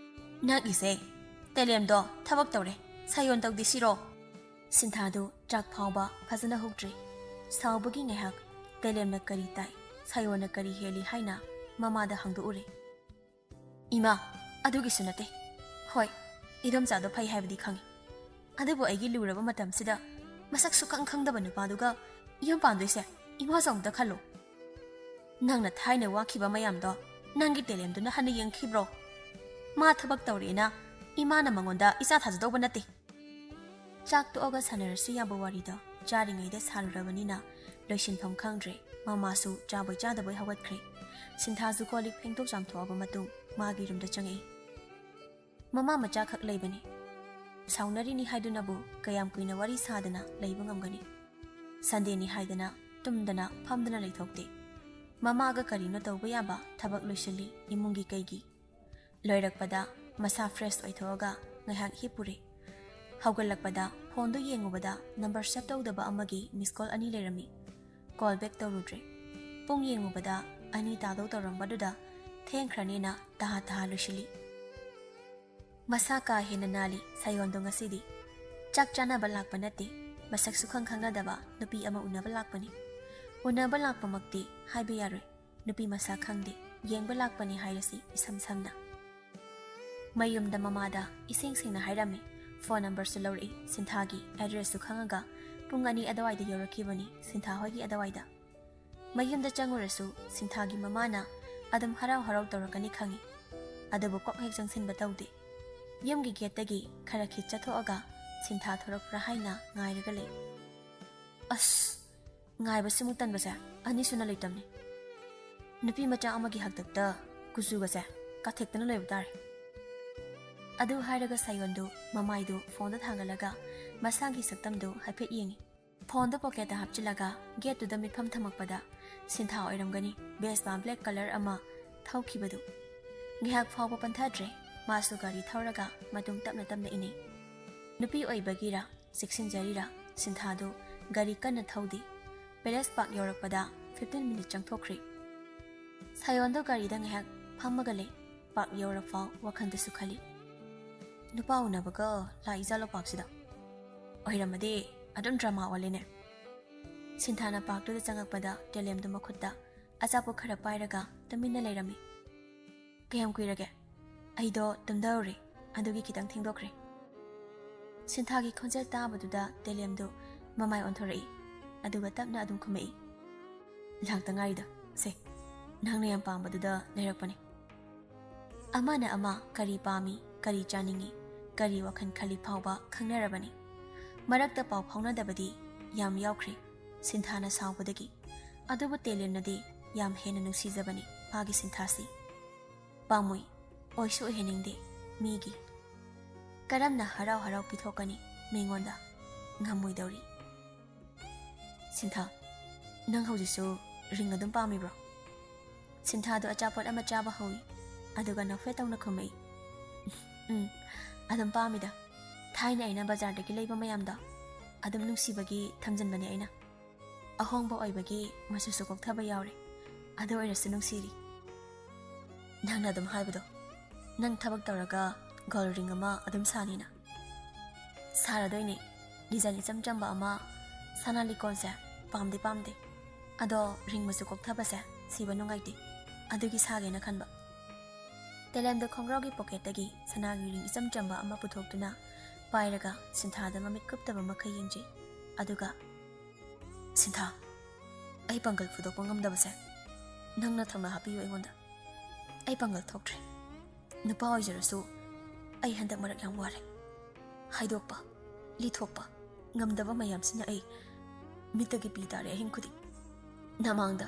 ꯅꯪꯒꯤꯁꯦ ꯇꯦꯂꯦꯝꯗꯣ ꯊꯕꯛ ꯇꯧꯔꯦ, ꯁꯥꯌꯣꯟ ꯇꯧꯗꯦ ꯁꯤꯔꯣ?" ꯁꯤꯟꯊꯥꯗꯨ ꯆꯥꯛ ꯐꯥꯎꯕ ꯐꯖꯅ ꯍꯧꯗ꯭ꯔꯤ꯫ ꯁꯥꯎꯕꯒꯤ ꯉꯥꯏꯍꯥꯛ ꯇꯦꯂꯦꯝꯅ ꯀꯔꯤ ꯇꯥꯏ, ꯁꯥꯌꯣꯟꯅ ꯀꯔꯤ ꯍꯦꯜꯂꯤ ꯍꯥꯏꯅ ꯃꯃꯥꯗ ꯍꯪꯗꯣꯛꯎꯔꯦ꯫ "ꯏꯃꯥ, ꯑꯗꯨꯒꯤꯁꯨ ꯅꯠꯇꯦ꯫ ꯍꯣꯏ, ꯏꯗꯣꯝꯆꯥꯗꯣ ꯐꯩ ꯍꯥꯏꯕꯗꯤ ꯈꯪꯉꯤ꯫ ꯑꯗꯨꯕꯨ ꯑꯩꯒꯤ ꯂꯨꯔꯕ ꯃꯇꯝꯁꯤꯗ ꯃꯁꯛ ꯁꯨꯈꯪ ꯈꯪꯗꯕ ꯅꯨꯄꯥꯗꯨꯒ ꯌꯨꯝ ꯄꯥꯟꯗꯣꯏꯁꯦ ꯏꯃꯥꯁꯨ ꯑꯃꯨꯛꯇ ꯈꯜꯂꯣ꯫ ꯅꯪꯅ ꯊꯥꯏꯅ ꯋꯥꯈꯤꯕ ꯃꯌꯥꯝꯗꯣ ꯅꯪꯒꯤ ꯇꯦꯂꯦꯝꯗꯨꯅ ꯍꯟꯅ ꯌꯦꯡꯈꯤꯕ꯭ꯔꯣ? ꯃꯥ ꯊꯕꯛ ꯇꯧꯔꯦꯅ ꯏꯃꯥꯅ ꯃꯉꯣꯟꯗ ꯏꯆꯥ ꯊꯥꯖꯗꯧꯕ ꯅꯠꯇꯦ꯫" ꯆꯥꯛ ꯇꯣꯛꯑꯒ ꯁꯥꯟꯅꯔꯁꯨ ꯌꯥꯕ ꯋꯥꯔꯤꯗꯣ ꯆꯥꯔꯤꯉꯩꯗ ꯁꯥꯔꯨꯔꯕꯅꯤꯅ ꯂꯣꯏꯁꯤꯟꯐꯝ ꯈꯪꯗ꯭ꯔꯦ꯫ ꯃꯃꯥꯁꯨ ꯆꯥꯕꯣꯏ ꯆꯥꯗꯕꯣꯏ ꯍꯧꯒꯠꯈ꯭ꯔꯦ꯫ ꯁꯤꯟꯊꯥꯁꯨ ꯀꯣꯜ ꯂꯤꯛ ꯐꯦꯡꯗꯣꯛ ꯆꯥꯝꯊꯣꯛꯑꯕ ꯃꯇꯨꯡ ꯃꯥꯒꯤ ꯔꯨꯝꯗ ꯆꯪꯉꯛꯏ꯫ ꯃꯃꯥ ꯃꯆꯥꯈꯛ ꯂꯩꯕꯅꯤ꯫ ꯁꯥꯎꯅꯔꯤꯅꯤ ꯍꯥꯏꯗꯨꯅꯕꯨ ꯀꯌꯥꯝ ꯀꯨꯏꯅ ꯋꯥꯔꯤ ꯁꯥꯗꯅ ꯂꯩꯕ ꯉꯝꯒꯅꯤ? ꯁꯟꯗꯦꯅꯤ ꯍꯥꯏꯗꯅ ꯇꯨꯝꯗꯅ ꯐꯝꯗꯅ ꯂꯩꯊꯣꯛꯇꯦ꯫ ꯃꯃꯥꯒ ꯀꯔꯤꯅꯣ ꯇꯧꯕ ꯌꯥꯕ ꯊꯕꯛ ꯂꯣꯏꯁꯤꯜꯂꯤ ꯏꯃꯨꯡꯒꯤ ꯀꯩꯒꯤ꯫ ꯂꯣꯏꯔꯛꯄꯗ ꯃꯁꯥ ꯐ꯭ꯔꯦꯁ ꯑꯣꯏꯊꯣꯛꯑꯒ ꯉꯥꯏꯍꯥꯛ ꯍꯤꯞꯄꯨꯔꯦ꯫ ꯍꯧꯒꯠꯂꯛꯄꯗ ꯐꯣꯟꯗꯨ ꯌꯦꯡꯉꯨꯕꯗ ꯅꯝꯕꯔ ꯁꯦꯚ ꯇꯧꯗꯕ ꯑꯃꯒꯤ ꯃꯤꯁ ꯀꯣꯜ ꯑꯅꯤ ꯂꯩꯔꯝꯃꯤ꯫ ꯀꯣꯜ ꯕꯦꯛ ꯇꯧꯔꯨꯗ꯭ꯔꯦ꯫ ꯄꯨꯡ ꯌꯦꯡꯉꯨꯕꯗ ꯑꯅꯤ ꯇꯥꯗꯧ ꯇꯧꯔꯝꯕꯗꯨꯗ ꯊꯦꯡꯈ꯭ꯔꯅꯦꯅ ꯇꯍꯥ ꯇꯍꯥ ꯂꯣꯏꯁꯤꯜꯂꯤ꯫ ꯃꯁꯥ ꯀꯥ ꯍꯦꯟꯅ ꯅꯥꯜꯂꯤ ꯁꯥꯌꯣꯟꯗꯣ ꯉꯁꯤꯗꯤ꯫ ꯆꯥꯛ ꯆꯥꯅꯕ ꯂꯥꯛꯄ ꯅꯠꯇꯦ, ꯃꯁꯛ ꯁꯨꯈꯪ ꯈꯪꯅꯗꯕ ꯅꯨꯄꯤ ꯑꯃ ꯎꯅꯕ ꯂꯥꯛꯄꯅꯤ꯫ ꯎꯅꯕ ꯂꯥꯛꯄꯃꯛꯇꯤ ꯍꯥꯏꯕ ꯌꯥꯔꯣꯏ, ꯅꯨꯄꯤ ꯃꯁꯛ ꯈꯪꯗꯦ, ꯌꯦꯡꯕ ꯂꯥꯛꯄꯅꯤ ꯍꯥꯏꯔꯁꯤ ꯏꯁꯝ ꯁꯝꯅ꯫ ꯃꯌꯨꯝꯗ ꯃꯃꯥꯗ ꯏꯁꯦꯡ ꯁꯦꯡꯅ ꯍꯥꯏꯔꯝꯃꯤ, ꯐꯣꯟ ꯅꯝꯕꯔꯁꯨ ꯂꯧꯔꯛꯏ, ꯁꯤꯟꯊꯥꯒꯤ ꯑꯦꯗ꯭ꯔꯦꯁꯁꯨ ꯈꯪꯉꯒ ꯄꯨꯡ ꯑꯅꯤ ꯑꯗꯨꯋꯥꯏꯗ ꯌꯧꯔꯛꯈꯤꯕꯅꯤ ꯁꯤꯟꯊꯥ ꯍꯣꯏꯒꯤ ꯑꯗꯨꯋꯥꯏꯗ꯫ ꯃꯌꯨꯝꯗ ꯆꯪꯉꯨꯔꯁꯨ ꯁꯤꯟꯊꯥꯒꯤ ꯃꯃꯥꯅ ꯑꯗꯨꯝ ꯍꯔꯥꯎ ꯍꯔꯥꯎ ꯇꯧꯔꯛꯀꯅꯤ ꯈꯪꯉꯤ, ꯑꯗꯨꯕꯨ ꯀꯣꯛ ꯍꯦꯛ ꯆꯪꯁꯤꯟꯕ ꯇꯧꯗꯦ꯫ ꯌꯨꯝꯒꯤ ꯒꯦꯠꯇꯒꯤ ꯈꯔ ꯈꯤꯠ ꯆꯠꯊꯣꯛꯑꯒ ꯁꯤꯟꯊꯥ ꯊꯣꯔꯛꯄ꯭ꯔꯥ ꯍꯥꯏꯅ ꯉꯥꯏꯔꯒ ꯂꯩ꯫ ꯑꯁ, ꯉꯥꯏꯕꯁꯤꯃꯨꯛ ꯇꯟꯕꯁꯦ ꯑꯅꯤꯁꯨꯅ ꯂꯩꯇꯝꯅꯤ꯫ ꯅꯨꯄꯤ ꯃꯆꯥ ꯑꯃꯒꯤ ꯍꯥꯛꯇꯛꯇ ꯀꯨꯆꯨꯒꯁꯦ ꯀꯥꯊꯦꯛꯇꯅ ꯂꯣꯏꯕ ꯇꯥꯔꯦ꯫ ꯑꯗꯨ ꯍꯥꯏꯔꯒ ꯁꯥꯌꯣꯟꯗꯨ ꯃꯃꯥꯏꯗꯨ ꯐꯣꯟꯗ ꯊꯥꯡꯒꯠꯂꯒ ꯃꯁꯥꯒꯤ ꯁꯛꯇꯝꯗꯨ ꯍꯥꯏꯐꯦꯠ ꯌꯦꯡꯉꯤ꯫ ꯐꯣꯟꯗꯨ ꯄꯣꯀꯦꯠꯇ ꯍꯥꯞꯆꯤꯜꯂꯒ ꯒꯦꯠꯇꯨꯗ ꯃꯤꯠꯐꯝ ꯊꯝꯃꯛꯄꯗ ꯁꯤꯟꯊꯥ ꯑꯣꯏꯔꯝꯒꯅꯤ, ꯕꯦꯁꯄꯥ ꯕ꯭ꯂꯦꯛ ꯀꯂꯔ ꯑꯃ ꯊꯧꯈꯤꯕꯗꯨ꯫ ꯉꯥꯏꯍꯥꯛ ꯐꯥꯎꯕ ꯄꯟꯊꯗ꯭ꯔꯦ, ꯃꯥꯁꯨ ꯒꯥꯔꯤ ꯊꯧꯔꯒ ꯃꯇꯨꯡ ꯇꯞꯅ ꯇꯞꯅ ꯏꯅꯩ꯫ ꯅꯨꯄꯤ ꯑꯣꯏꯕꯒꯤꯔ ꯆꯦꯛꯁꯤꯟꯖꯔꯤꯔꯥ ꯁꯤꯟꯊꯥꯗꯨ ꯒꯥꯔꯤ ꯀꯟꯅ ꯊꯧꯗꯦ꯫ ꯄꯦꯂꯦꯁ ꯄꯥꯔꯛ ꯌꯧꯔꯛꯄꯗ ꯐꯤꯐꯇꯤꯟ ꯃꯤꯅꯤꯠ ꯆꯪꯊꯣꯛꯈ꯭ꯔꯦ꯫ ꯁꯥꯌꯣꯟꯗꯣ ꯒꯥꯔꯤꯗ ꯉꯥꯏꯍꯥꯛ ꯐꯝꯃꯒ ꯂꯩ꯫ ꯄꯥꯔꯛ ꯌꯧꯔꯐꯥꯎ ꯋꯥꯈꯜꯗꯁꯨ ꯈꯜꯂꯤ, "ꯅꯨꯄꯥ ꯎꯅꯕꯒ ꯂꯥꯛꯏꯖꯥꯠꯂꯣ ꯄꯥꯔꯛꯁꯤꯗ? ꯑꯣꯏꯔꯝꯃꯗꯤ ꯑꯗꯨꯝ ꯗ꯭ꯔꯃꯥ ꯑꯣꯜꯂꯦꯅꯦ"꯫ ꯁꯤꯟꯊꯥꯅ ꯄꯥꯔꯛꯇꯨꯗ ꯆꯪꯉꯛꯄꯗ ꯇꯦꯂꯦꯝꯗꯨ ꯃꯈꯨꯠꯇ ꯑꯆꯥꯄꯣꯠ ꯈꯔ ꯄꯥꯏꯔꯒ ꯇꯨꯃꯤꯟꯅ ꯂꯩꯔꯝꯃꯤ꯫ "ꯀꯌꯥꯝ ꯀꯨꯏꯔꯒꯦ?" "ꯑꯩꯗꯣ ꯇꯨꯝꯊꯔꯨꯔꯦ, ꯑꯗꯨꯒꯤ ꯈꯤꯇꯪ ꯊꯦꯡꯗꯣꯛꯈ꯭ꯔꯦ"꯫ ꯁꯤꯟꯊꯥꯒꯤ ꯈꯣꯟꯖꯦꯜ ꯇꯥꯕꯗꯨꯗ ꯇꯦꯂꯦꯝꯗꯨ ꯃꯃꯥꯏ ꯑꯣꯟꯊꯣꯔꯛꯏ, ꯑꯗꯨꯒ ꯇꯞꯅ ꯑꯗꯨꯝ ꯈꯨꯝꯃꯛꯏ, "ꯂꯥꯛꯇ ꯉꯥꯏꯔꯤꯗ꯫ ꯁꯦ, ꯅꯪꯅ ꯌꯥꯝ ꯄꯥꯝꯕꯗꯨꯗ ꯂꯩꯔꯛꯄꯅꯦ"꯫ ꯑꯃꯅ ꯑꯃ ꯀꯔꯤ ꯄꯥꯝꯃꯤ, ꯀꯔꯤ ꯆꯥꯅꯤꯡꯉꯤ, ꯀꯔꯤ ꯋꯥꯈꯜ ꯈꯜꯂꯤ ꯐꯥꯎꯕ ꯈꯪꯅꯔꯕꯅꯤ꯫ ꯃꯔꯛꯇ ꯄꯥꯎ ꯐꯥꯎꯅꯗꯕꯗꯤ ꯌꯥꯝ ꯌꯥꯎꯈ꯭ꯔꯦ ꯁꯤꯟꯊꯥꯅ ꯁꯥꯎꯕꯗꯒꯤ꯫ ꯑꯗꯨꯕꯨ ꯇꯦꯂꯦꯝꯅꯗꯤ ꯌꯥꯝ ꯍꯦꯟꯅ ꯅꯨꯡꯁꯤꯖꯕꯅꯤ ꯃꯥꯒꯤ ꯁꯤꯟꯊꯥꯁꯤ꯫ ꯄꯥꯝꯃꯨꯏ, ꯑꯣꯏꯁꯨ ꯑꯣꯏꯍꯟꯅꯤꯡꯗꯦ ꯃꯤꯒꯤ꯫ ꯀꯔꯝꯅ ꯍꯔꯥꯎ ꯍꯔꯥꯎ ꯄꯤꯊꯣꯛꯀꯅꯤ ꯃꯤꯉꯣꯟꯗ? ꯉꯝꯃꯣꯏꯗꯧꯔꯤ꯫ "ꯁꯤꯟꯊꯥ, ꯅꯪ ꯍꯧꯖꯤꯛꯁꯨ ꯔꯤꯡ ꯑꯗꯨꯝ ꯄꯥꯝꯃꯤꯕ꯭ꯔꯣ?" ꯁꯤꯟꯊꯥꯗꯨ ꯑꯆꯥꯄꯣꯠ ꯑꯃ ꯆꯥꯕ ꯍꯧꯏ, ꯑꯗꯨꯒ ꯅꯣꯛꯐꯦꯠ ꯇꯧꯅ ꯈꯨꯝꯃꯛꯏ, "ꯎꯝ, ꯑꯗꯨꯝ ꯄꯥꯝꯃꯤꯗ꯫ ꯊꯥꯏꯅ ꯑꯩꯅ ꯕꯖꯥꯔꯗꯒꯤ ꯂꯩꯕ ꯃꯌꯥꯝꯗꯣ ꯑꯗꯨꯝ ꯅꯨꯡꯁꯤꯕꯒꯤ ꯊꯝꯖꯤꯟꯕꯅꯦ ꯑꯩꯅ꯫ ꯑꯍꯣꯡꯕ ꯑꯣꯏꯕꯒꯤ ꯃꯆꯨꯁꯨ ꯀꯣꯛꯊꯕ ꯌꯥꯎꯔꯦ, ꯑꯗꯨ ꯑꯣꯏꯔꯁꯨ ꯅꯨꯡꯁꯤꯔꯤ꯫ ꯅꯪꯅ ꯑꯗꯨꯝ ꯍꯥꯏꯕꯗꯣ, ꯅꯪ ꯊꯕꯛ ꯇꯧꯔꯒ gold ring ꯑꯃ ꯑꯗꯨꯝ ꯁꯥꯅꯤꯅ꯫ ꯁꯥꯔꯗꯣꯏꯅꯦ, design ꯏꯆꯝ ꯆꯝꯕ ꯑꯃ꯫ ꯁꯅꯥ ꯂꯤꯛꯀꯣꯟꯁꯦ ꯄꯥꯝꯗꯤ ꯄꯥꯝꯗꯦ, ꯑꯗꯣ ring ꯃꯆꯨ ꯀꯣꯛꯊꯕꯁꯦ ꯁꯤꯕ ꯅꯨꯡꯉꯥꯏꯇꯦ, ꯑꯗꯨꯒꯤ ꯁꯥꯒꯦꯅ ꯈꯟꯕ꯫ ꯇꯦꯂꯦꯝꯗ ꯈꯣꯡꯒ꯭ꯔꯥꯎꯒꯤ pocketꯇꯒꯤ ꯁꯅꯥꯒꯤ ring ꯏꯆꯝ ꯆꯝꯕ ꯑꯃ ꯄꯨꯊꯣꯛꯇꯨꯅ ꯄꯥꯏꯔꯒ ꯁꯤꯟꯊꯥꯗ ꯃꯃꯤꯠ ꯀꯨꯞꯇꯕ ꯃꯈꯩ ꯌꯦꯡꯖꯩ꯫ ꯑꯗꯨꯒ, "ꯁꯤꯟꯊꯥ, ꯑꯩ ꯄꯥꯡꯒꯜ ꯐꯨꯗꯣꯛꯄ ꯉꯝꯗꯕꯁꯦ ꯅꯪꯅ ꯊꯧꯅꯥ ꯍꯥꯞꯄꯤꯌꯨ ꯑꯩꯉꯣꯟꯗ꯫ ꯑꯩ ꯄꯥꯡꯒꯜ ꯊꯣꯛꯇ꯭ꯔꯦ꯫ ꯅꯨꯄꯥ ꯑꯣꯏꯖꯔꯁꯨ ꯑꯩ ꯍꯟꯗꯛ ꯃꯔꯛ ꯌꯥꯝ ꯋꯥꯔꯦ꯫ ꯍꯥꯏꯗꯣꯛꯄ, ꯂꯤꯊꯣꯛꯄ ꯉꯝꯗꯕ ꯃꯌꯥꯝꯁꯤꯅ ꯑꯩ ꯃꯤꯠꯇꯒꯤ ꯄꯤ ꯇꯥꯔꯦ ꯑꯍꯤꯡ ꯈꯨꯗꯤꯡ꯫ ꯅꯃꯥꯡꯗ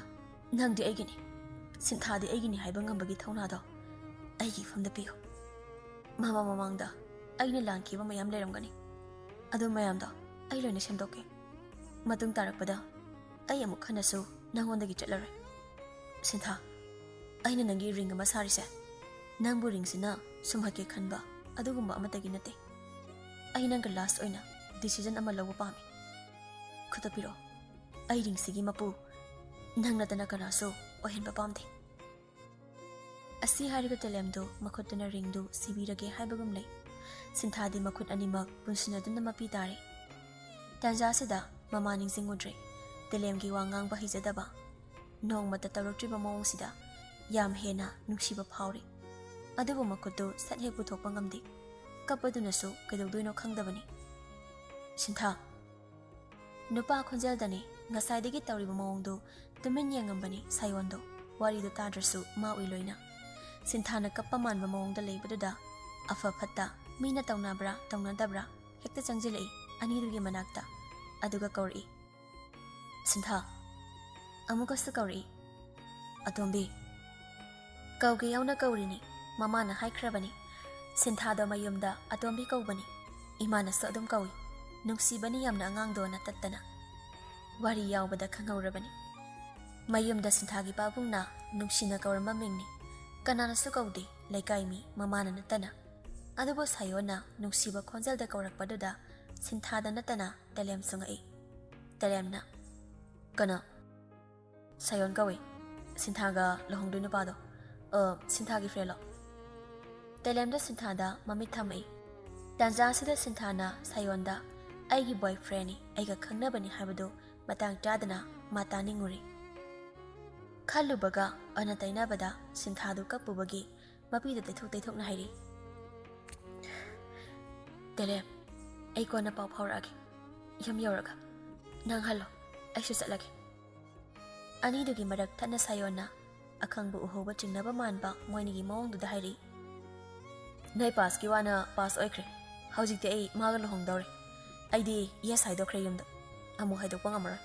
ꯅꯪꯗꯤ ꯑꯩꯒꯤꯅꯤ, ꯁꯤꯟꯊꯥꯗꯤ ꯑꯩꯒꯤꯅꯤ ꯍꯥꯏꯕ ꯉꯝꯕꯒꯤ ꯊꯧꯅꯥꯗꯣ ꯑꯩꯒꯤ ꯏꯐꯝꯗ ꯄꯤꯌꯨ꯫ ꯃꯃꯥ ꯃꯃꯥꯡꯗ ꯑꯩꯅ ꯂꯥꯟꯈꯤꯕ ꯃꯌꯥꯝ ꯂꯩꯔꯝꯒꯅꯤ, ꯑꯗꯨ ꯃꯌꯥꯝꯗꯣ ꯑꯩ ꯂꯣꯏꯅ ꯁꯦꯝꯗꯣꯛꯀꯦ꯫ ꯃꯇꯨꯡ ꯇꯥꯔꯛꯄꯗ ꯑꯩ ꯑꯃꯨꯛ ꯍꯟꯅꯁꯨ ꯅꯪꯉꯣꯟꯗꯒꯤ ꯆꯠꯂꯔꯣꯏ꯫ ꯁꯤꯟꯊꯥ, ꯑꯩꯅ ꯅꯪꯒꯤ ring ꯑꯃ ꯁꯥꯔꯤꯁꯦ, ꯅꯪꯕꯨ ringꯁꯤꯅ ꯁꯨꯝꯍꯠꯀꯦ ꯈꯟꯕ ꯑꯗꯨꯒꯨꯝꯕ ꯑꯃꯠꯇꯒꯤ ꯅꯠꯇꯦ꯫ ꯑꯩ ꯅꯪꯒ last ꯑꯣꯏꯅ decision ꯑꯃ ꯂꯧꯕ ꯄꯥꯝꯃꯤ꯫ ꯈꯨꯠꯇ ꯄꯤꯔꯛꯑꯣ꯫ ꯑꯩ ringꯁꯤꯒꯤ ꯃꯄꯨ ꯅꯪ ꯅꯠꯇꯅ ꯀꯅꯥꯁꯨ ꯑꯣꯏꯍꯟꯕ ꯄꯥꯝꯗꯦ꯫" ꯑꯁꯤ ꯍꯥꯏꯔꯒ ꯇꯦꯂꯦꯝꯗꯨ ꯃꯈꯨꯠꯇꯨꯅ ringꯗꯨ ꯁꯤꯕꯤꯔꯒꯦ ꯍꯥꯏꯕꯒꯨꯝ ꯂꯩ꯫ ꯁꯤꯟꯊꯥꯗꯤ ꯃꯈꯨꯠ ꯑꯅꯤꯃꯛ ꯄꯨꯟꯁꯤꯟꯅꯗꯨꯅ ꯃꯄꯤ ꯇꯥꯔꯦ꯫ ꯇꯥꯟꯖꯥꯁꯤꯗ ꯃꯃꯥ ꯅꯤꯡꯁꯤꯡꯉꯨꯗ꯭ꯔꯦ꯫ ꯇꯦꯂꯦꯝꯒꯤ ꯋꯥ ꯉꯥꯡꯕ ꯍꯩꯖꯗꯕ, ꯅꯣꯡꯃꯇ ꯇꯧꯔꯛꯇ꯭ꯔꯤꯕ ꯃꯑꯣꯡꯁꯤꯗ ꯌꯥꯝ ꯍꯦꯟꯅ ꯅꯨꯡꯁꯤꯕ ꯐꯥꯎꯔꯤ꯫ ꯑꯗꯨꯕꯨ ꯃꯈꯨꯠꯇꯨ ꯁꯠ ꯍꯦꯛ ꯄꯨꯊꯣꯛꯄ ꯉꯝꯗꯦ꯫ ꯀꯞꯄꯗꯨꯅꯁꯨ ꯀꯩꯗꯧꯗꯣꯏꯅꯣ ꯈꯪꯗꯕꯅꯤ꯫ "ꯁꯤꯟꯊꯥ!" ꯅꯨꯄꯥ ꯈꯣꯟꯖꯦꯜꯗꯅꯤ ꯉꯁꯥꯏꯗꯒꯤ ꯇꯧꯔꯤꯕ ꯃꯑꯣꯡꯗꯨ꯫ ꯇꯨꯃꯤꯟ ꯌꯦꯡꯉꯝꯕꯅꯤ ꯁꯥꯌꯣꯟꯗꯣ, ꯋꯥꯔꯤꯗꯨ ꯇꯥꯗ꯭ꯔꯁꯨ ꯃꯥ ꯎꯏ ꯂꯣꯏꯅ꯫ ꯁꯤꯟꯊꯥꯅ ꯀꯞꯄ ꯃꯥꯟꯕ ꯃꯑꯣꯡꯗ ꯂꯩꯕꯗꯨꯗ ꯑꯐ ꯐꯠꯇ, ꯃꯤꯅ ꯇꯧꯅꯕ꯭ꯔꯥ ꯇꯧꯅꯗꯕ꯭ꯔꯥ ꯍꯦꯛꯇ ꯆꯪꯁꯤꯜꯂꯛꯏ ꯑꯅꯤꯗꯨꯒꯤ ꯃꯅꯥꯛꯇ꯫ ꯑꯗꯨꯒ ꯀꯧꯔꯛꯏ, "ꯁꯤꯟꯊꯥ!" ꯑꯃꯨꯛꯀꯁꯨ ꯀꯧꯔꯛꯏ, "ꯑꯇꯣꯝꯕꯤ!" ꯀꯧꯒꯦ ꯌꯥꯎꯅ ꯀꯧꯔꯤꯅꯤ꯫ ꯃꯃꯥꯅ ꯍꯥꯏꯈ꯭ꯔꯕꯅꯤ, ꯁꯤꯟꯊꯥꯗꯣ ꯃꯌꯨꯝꯗ ꯑꯇꯣꯝꯕꯤ ꯀꯧꯕꯅꯤ꯫ ꯏꯃꯥꯅꯁꯨ ꯑꯗꯨꯝ ꯀꯧꯏ꯫ ꯅꯨꯡꯁꯤꯕꯅꯤ ꯌꯥꯝꯅ ꯑꯉꯥꯡꯗꯣꯅ ꯇꯠꯇꯅ꯫ ꯋꯥꯔꯤ ꯌꯥꯎꯕꯗ ꯈꯪꯍꯧꯔꯕꯅꯤ꯫ ꯃꯌꯨꯝꯗ ꯁꯤꯟꯊꯥꯒꯤ ꯄꯥꯕꯨꯡꯅ ꯅꯨꯡꯁꯤꯅ ꯀꯧꯔꯝꯕ ꯃꯤꯡꯅꯤ꯫ ꯀꯅꯥꯅꯁꯨ ꯀꯧꯗꯦ, ꯂꯩꯀꯥꯏ ꯃꯤ ꯃꯃꯥꯅ ꯅꯠꯇꯅ꯫ ꯑꯗꯨꯕꯨ ꯁꯥꯌꯣꯟꯅ ꯅꯨꯡꯁꯤꯕ ꯈꯣꯟꯖꯦꯜꯗ ꯀꯧꯔꯛꯄꯗꯨꯗ ꯁꯤꯟꯊꯥꯗ ꯅꯠꯇꯅ ꯇꯦꯂꯦꯝꯁꯨ ꯉꯛꯏ꯫ ꯇꯦꯂꯦꯝꯅ, "ꯀꯅꯥ?" "ꯁꯥꯌꯣꯟ ꯀꯧꯏ꯫ ꯁꯤꯟꯊꯥꯒ ꯂꯨꯍꯣꯡꯗꯣꯏ ꯅꯨꯄꯥꯗꯣ꯫ ꯑ, ꯁꯤꯟꯊꯥꯒꯤ ꯐ꯭ꯔꯦꯟꯂꯣ?" ꯇꯦꯂꯦꯝꯗ ꯁꯤꯟꯊꯥꯗ ꯃꯃꯤꯠ ꯊꯝꯃꯛꯏ꯫ ꯇꯥꯟꯖꯥ ꯑꯁꯤꯗ ꯁꯤꯟꯊꯥꯅ ꯁꯥꯌꯣꯟꯗ, "ꯑꯩꯒꯤ ꯕꯣꯏꯐ꯭ꯔꯦꯟꯅꯤ, ꯑꯩꯒ ꯈꯪꯅꯕꯅꯤ" ꯍꯥꯏꯕꯗꯨ ꯃꯇꯥꯡ ꯆꯥꯗꯅ ꯃꯥ ꯇꯥꯅꯤꯡꯉꯨꯔꯦ꯫ ꯈꯜꯂꯨꯕꯒ ꯑꯣꯟꯅ ꯇꯩꯅꯕꯗ ꯁꯤꯟꯊꯥꯗꯨ ꯀꯞꯄꯨꯕꯒꯤ ꯃꯄꯤꯗꯨ ꯇꯩꯊꯣꯛ ꯇꯩꯊꯣꯛꯅ ꯍꯥꯏꯔꯤ, "ꯇꯦꯂꯦꯝ, ꯑꯩ ꯀꯣꯟꯅ ꯄꯥꯎ ꯐꯥꯎꯔꯛꯑꯒꯦ꯫ ꯌꯨꯝ ꯌꯧꯔꯒ ꯅꯪ ꯍꯜꯂꯣ, ꯑꯩꯁꯨ ꯆꯠꯂꯒꯦ"꯫ ꯑꯅꯤꯗꯨꯒꯤ ꯃꯔꯛ ꯊꯠꯅ ꯁꯥꯌꯣꯟꯅ ꯑꯈꯪꯕ ꯎꯍꯧꯕ ꯆꯤꯡꯅꯕ ꯃꯥꯟꯕ ꯃꯣꯏꯅꯤꯒꯤ ꯃꯑꯣꯡꯗꯨꯗ ꯍꯥꯏꯔꯤ, "ꯅꯣꯏ ꯄꯥꯁꯀꯤ ꯋꯥꯅ ꯄꯥꯁ ꯑꯣꯏꯈ꯭ꯔꯦ꯫ ꯍꯧꯖꯤꯛꯇꯤ ꯑꯩ ꯃꯥꯒ ꯂꯨꯍꯣꯡꯗꯧꯔꯦ꯫ ꯑꯩꯗꯤ ꯌꯦꯁ ꯍꯥꯏꯗꯣꯛꯈ꯭ꯔꯦ ꯌꯨꯝꯗ꯫ ꯑꯃꯨꯛ ꯍꯥꯏꯗꯣꯛꯄ ꯉꯝꯃꯔꯣꯏ꯫